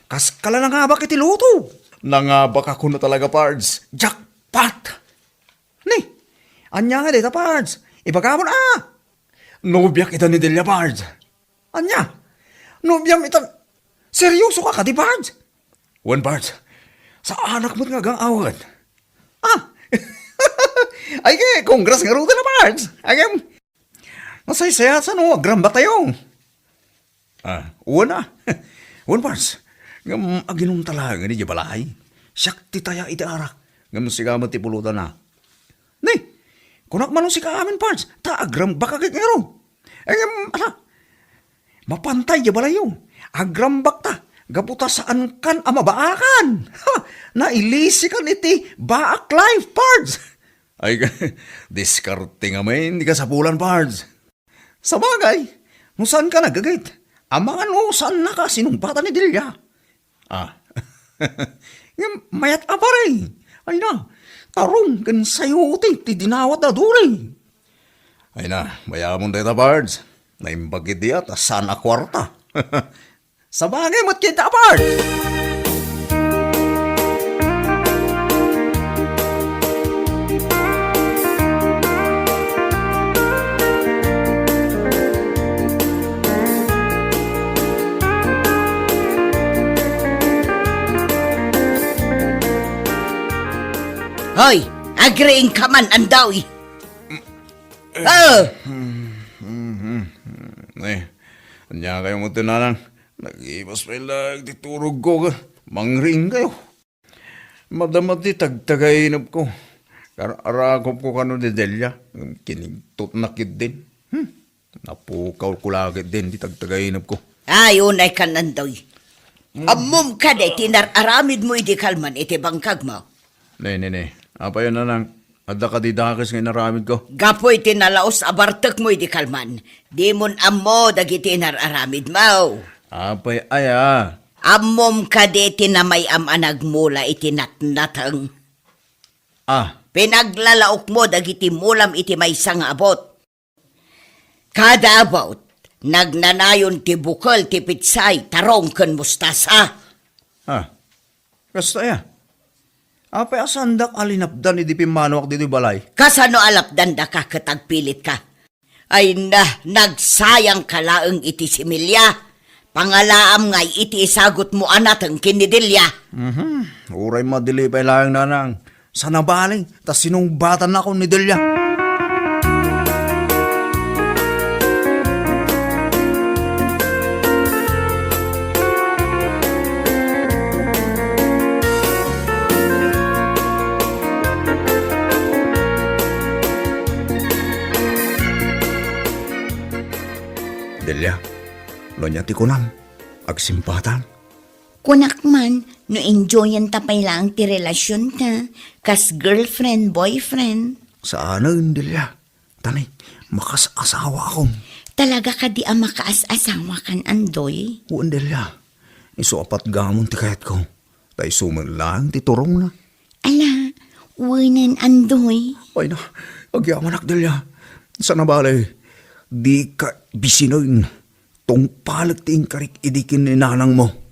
Kaska la nangabak iti loto. Nangabak a kuno talaga, Pards. Jackpot! Ni, ania ngay dayta, Pards? Ibagam a. Nobiak ita ni Delia, Pards. Ania? Nobiam ita? Seryoso ka kadi, Pards? Wen, Pards. Saanak met nga agang-awet. Ah! Ay, ke, congrats ngaruden a, Pards. Agem, Nasaysayaat no agrambaktayo. Ah, wen a. Wen, Pards. Ngem aginumta laeng idiay balay. Siak ti taya iti arak. Ngem sika met ti pulutanna. Ni, kunak man no sika amin, Pards, ta agrambakka ket ngarud. Ngem, ala, mapantay idiay balayyo. Agrambakta. Gapu ta saankan a mabaakan. Ha! Nailisikan iti baak life, Pards. Ay, diskarte ngamin ti kasapulan, Pards. Sabagay, no saanka nagagit, amangan no saannaka sinumbatan ni Delia. Ah. Ngem mayat a pare. Ay na, tarong ken sayote ti dinawat da duri. Ay na, mayamon dayta, Pards. Naimbag idi a ta saan a kuarta. Sabagay met ket, Apart! Hoy, agriingka man, Andoy! Ah! Eh, ania kayo mo, Nanang? Nag-ibas pay laeng ti turogko, mangriing kayo. Madama ti tagtagainepko. Kar-, arakopko kano ni Delia. Kinigtotna ketdin. Hmm. Napukawko la ketdin ti tagtagainepko. Ay, unay kan, Andoy. Hmm. Ammom kadi ti nar-aramidmo idi kalman iti bangkagmo? Ne, ne, ne. Apay, Nanang, Adda kadi dakes nga inaramidko? Gapu iti nalaus a bartekmo idi kalman, dimon ammo dagiti inar-aramidmo. Apay aya? Ammom kadi ti namay-am a nagmula iti natnateng? Ah. Pinaglalaokmo dagiti mulam iti maysa nga abut. Kada abut, nagnanayon ti bukel ti pitsay, tarong ken mustasa. Ah, kasta aya? Apay a saandak a linapdan idi pimmanuak ditoy balay? Kasano a lapdandaka ket agpilitka? Ay na, nagsayangka laeng iti similya. Pangalaam ngay iti isagutmo a nateng ken ni Delia. Mhm. Uray madili pay laeng, nanang. Saan a bale, ta sinungbatannakon ni Delia. Delia, no ania ti kunam, agsimbatan. Kunak man, no enjoyenta pay laeng ti relasionta, kas girlfriend, boyfriend. Saanen, Delia. Tani, makas-asawaakon. Talaga kadi a makaas-asawakan, Andoy? Wen, Delia. Isu a patgamon ti kayatko. Ta isu met laeng ti turongna. Ala, wenen, Andoy. Ay na, agyamanak, Delia. Saan a bale, dika bisinen. Tungpalek ti inkarik idi ken ni nanangmo.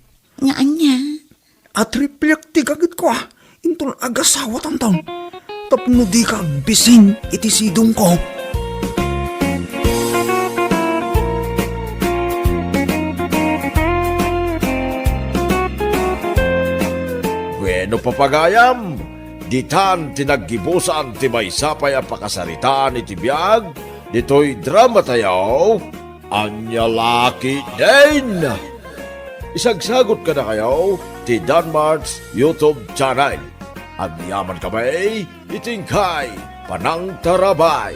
Nga ania? Atripliak ti gagitko, a. Inton agasawatanton. Tapno dika agbisin iti sidongko. Bueno, papagayam, ditan ti naggibusan ti maysa pay a pakasaritaan iti biag ditoy dramatayo. Ania la ketdin? Isagsagot kadakayo ti Danmart's YouTube channel. Agyamankami iti inkay panangtarabay.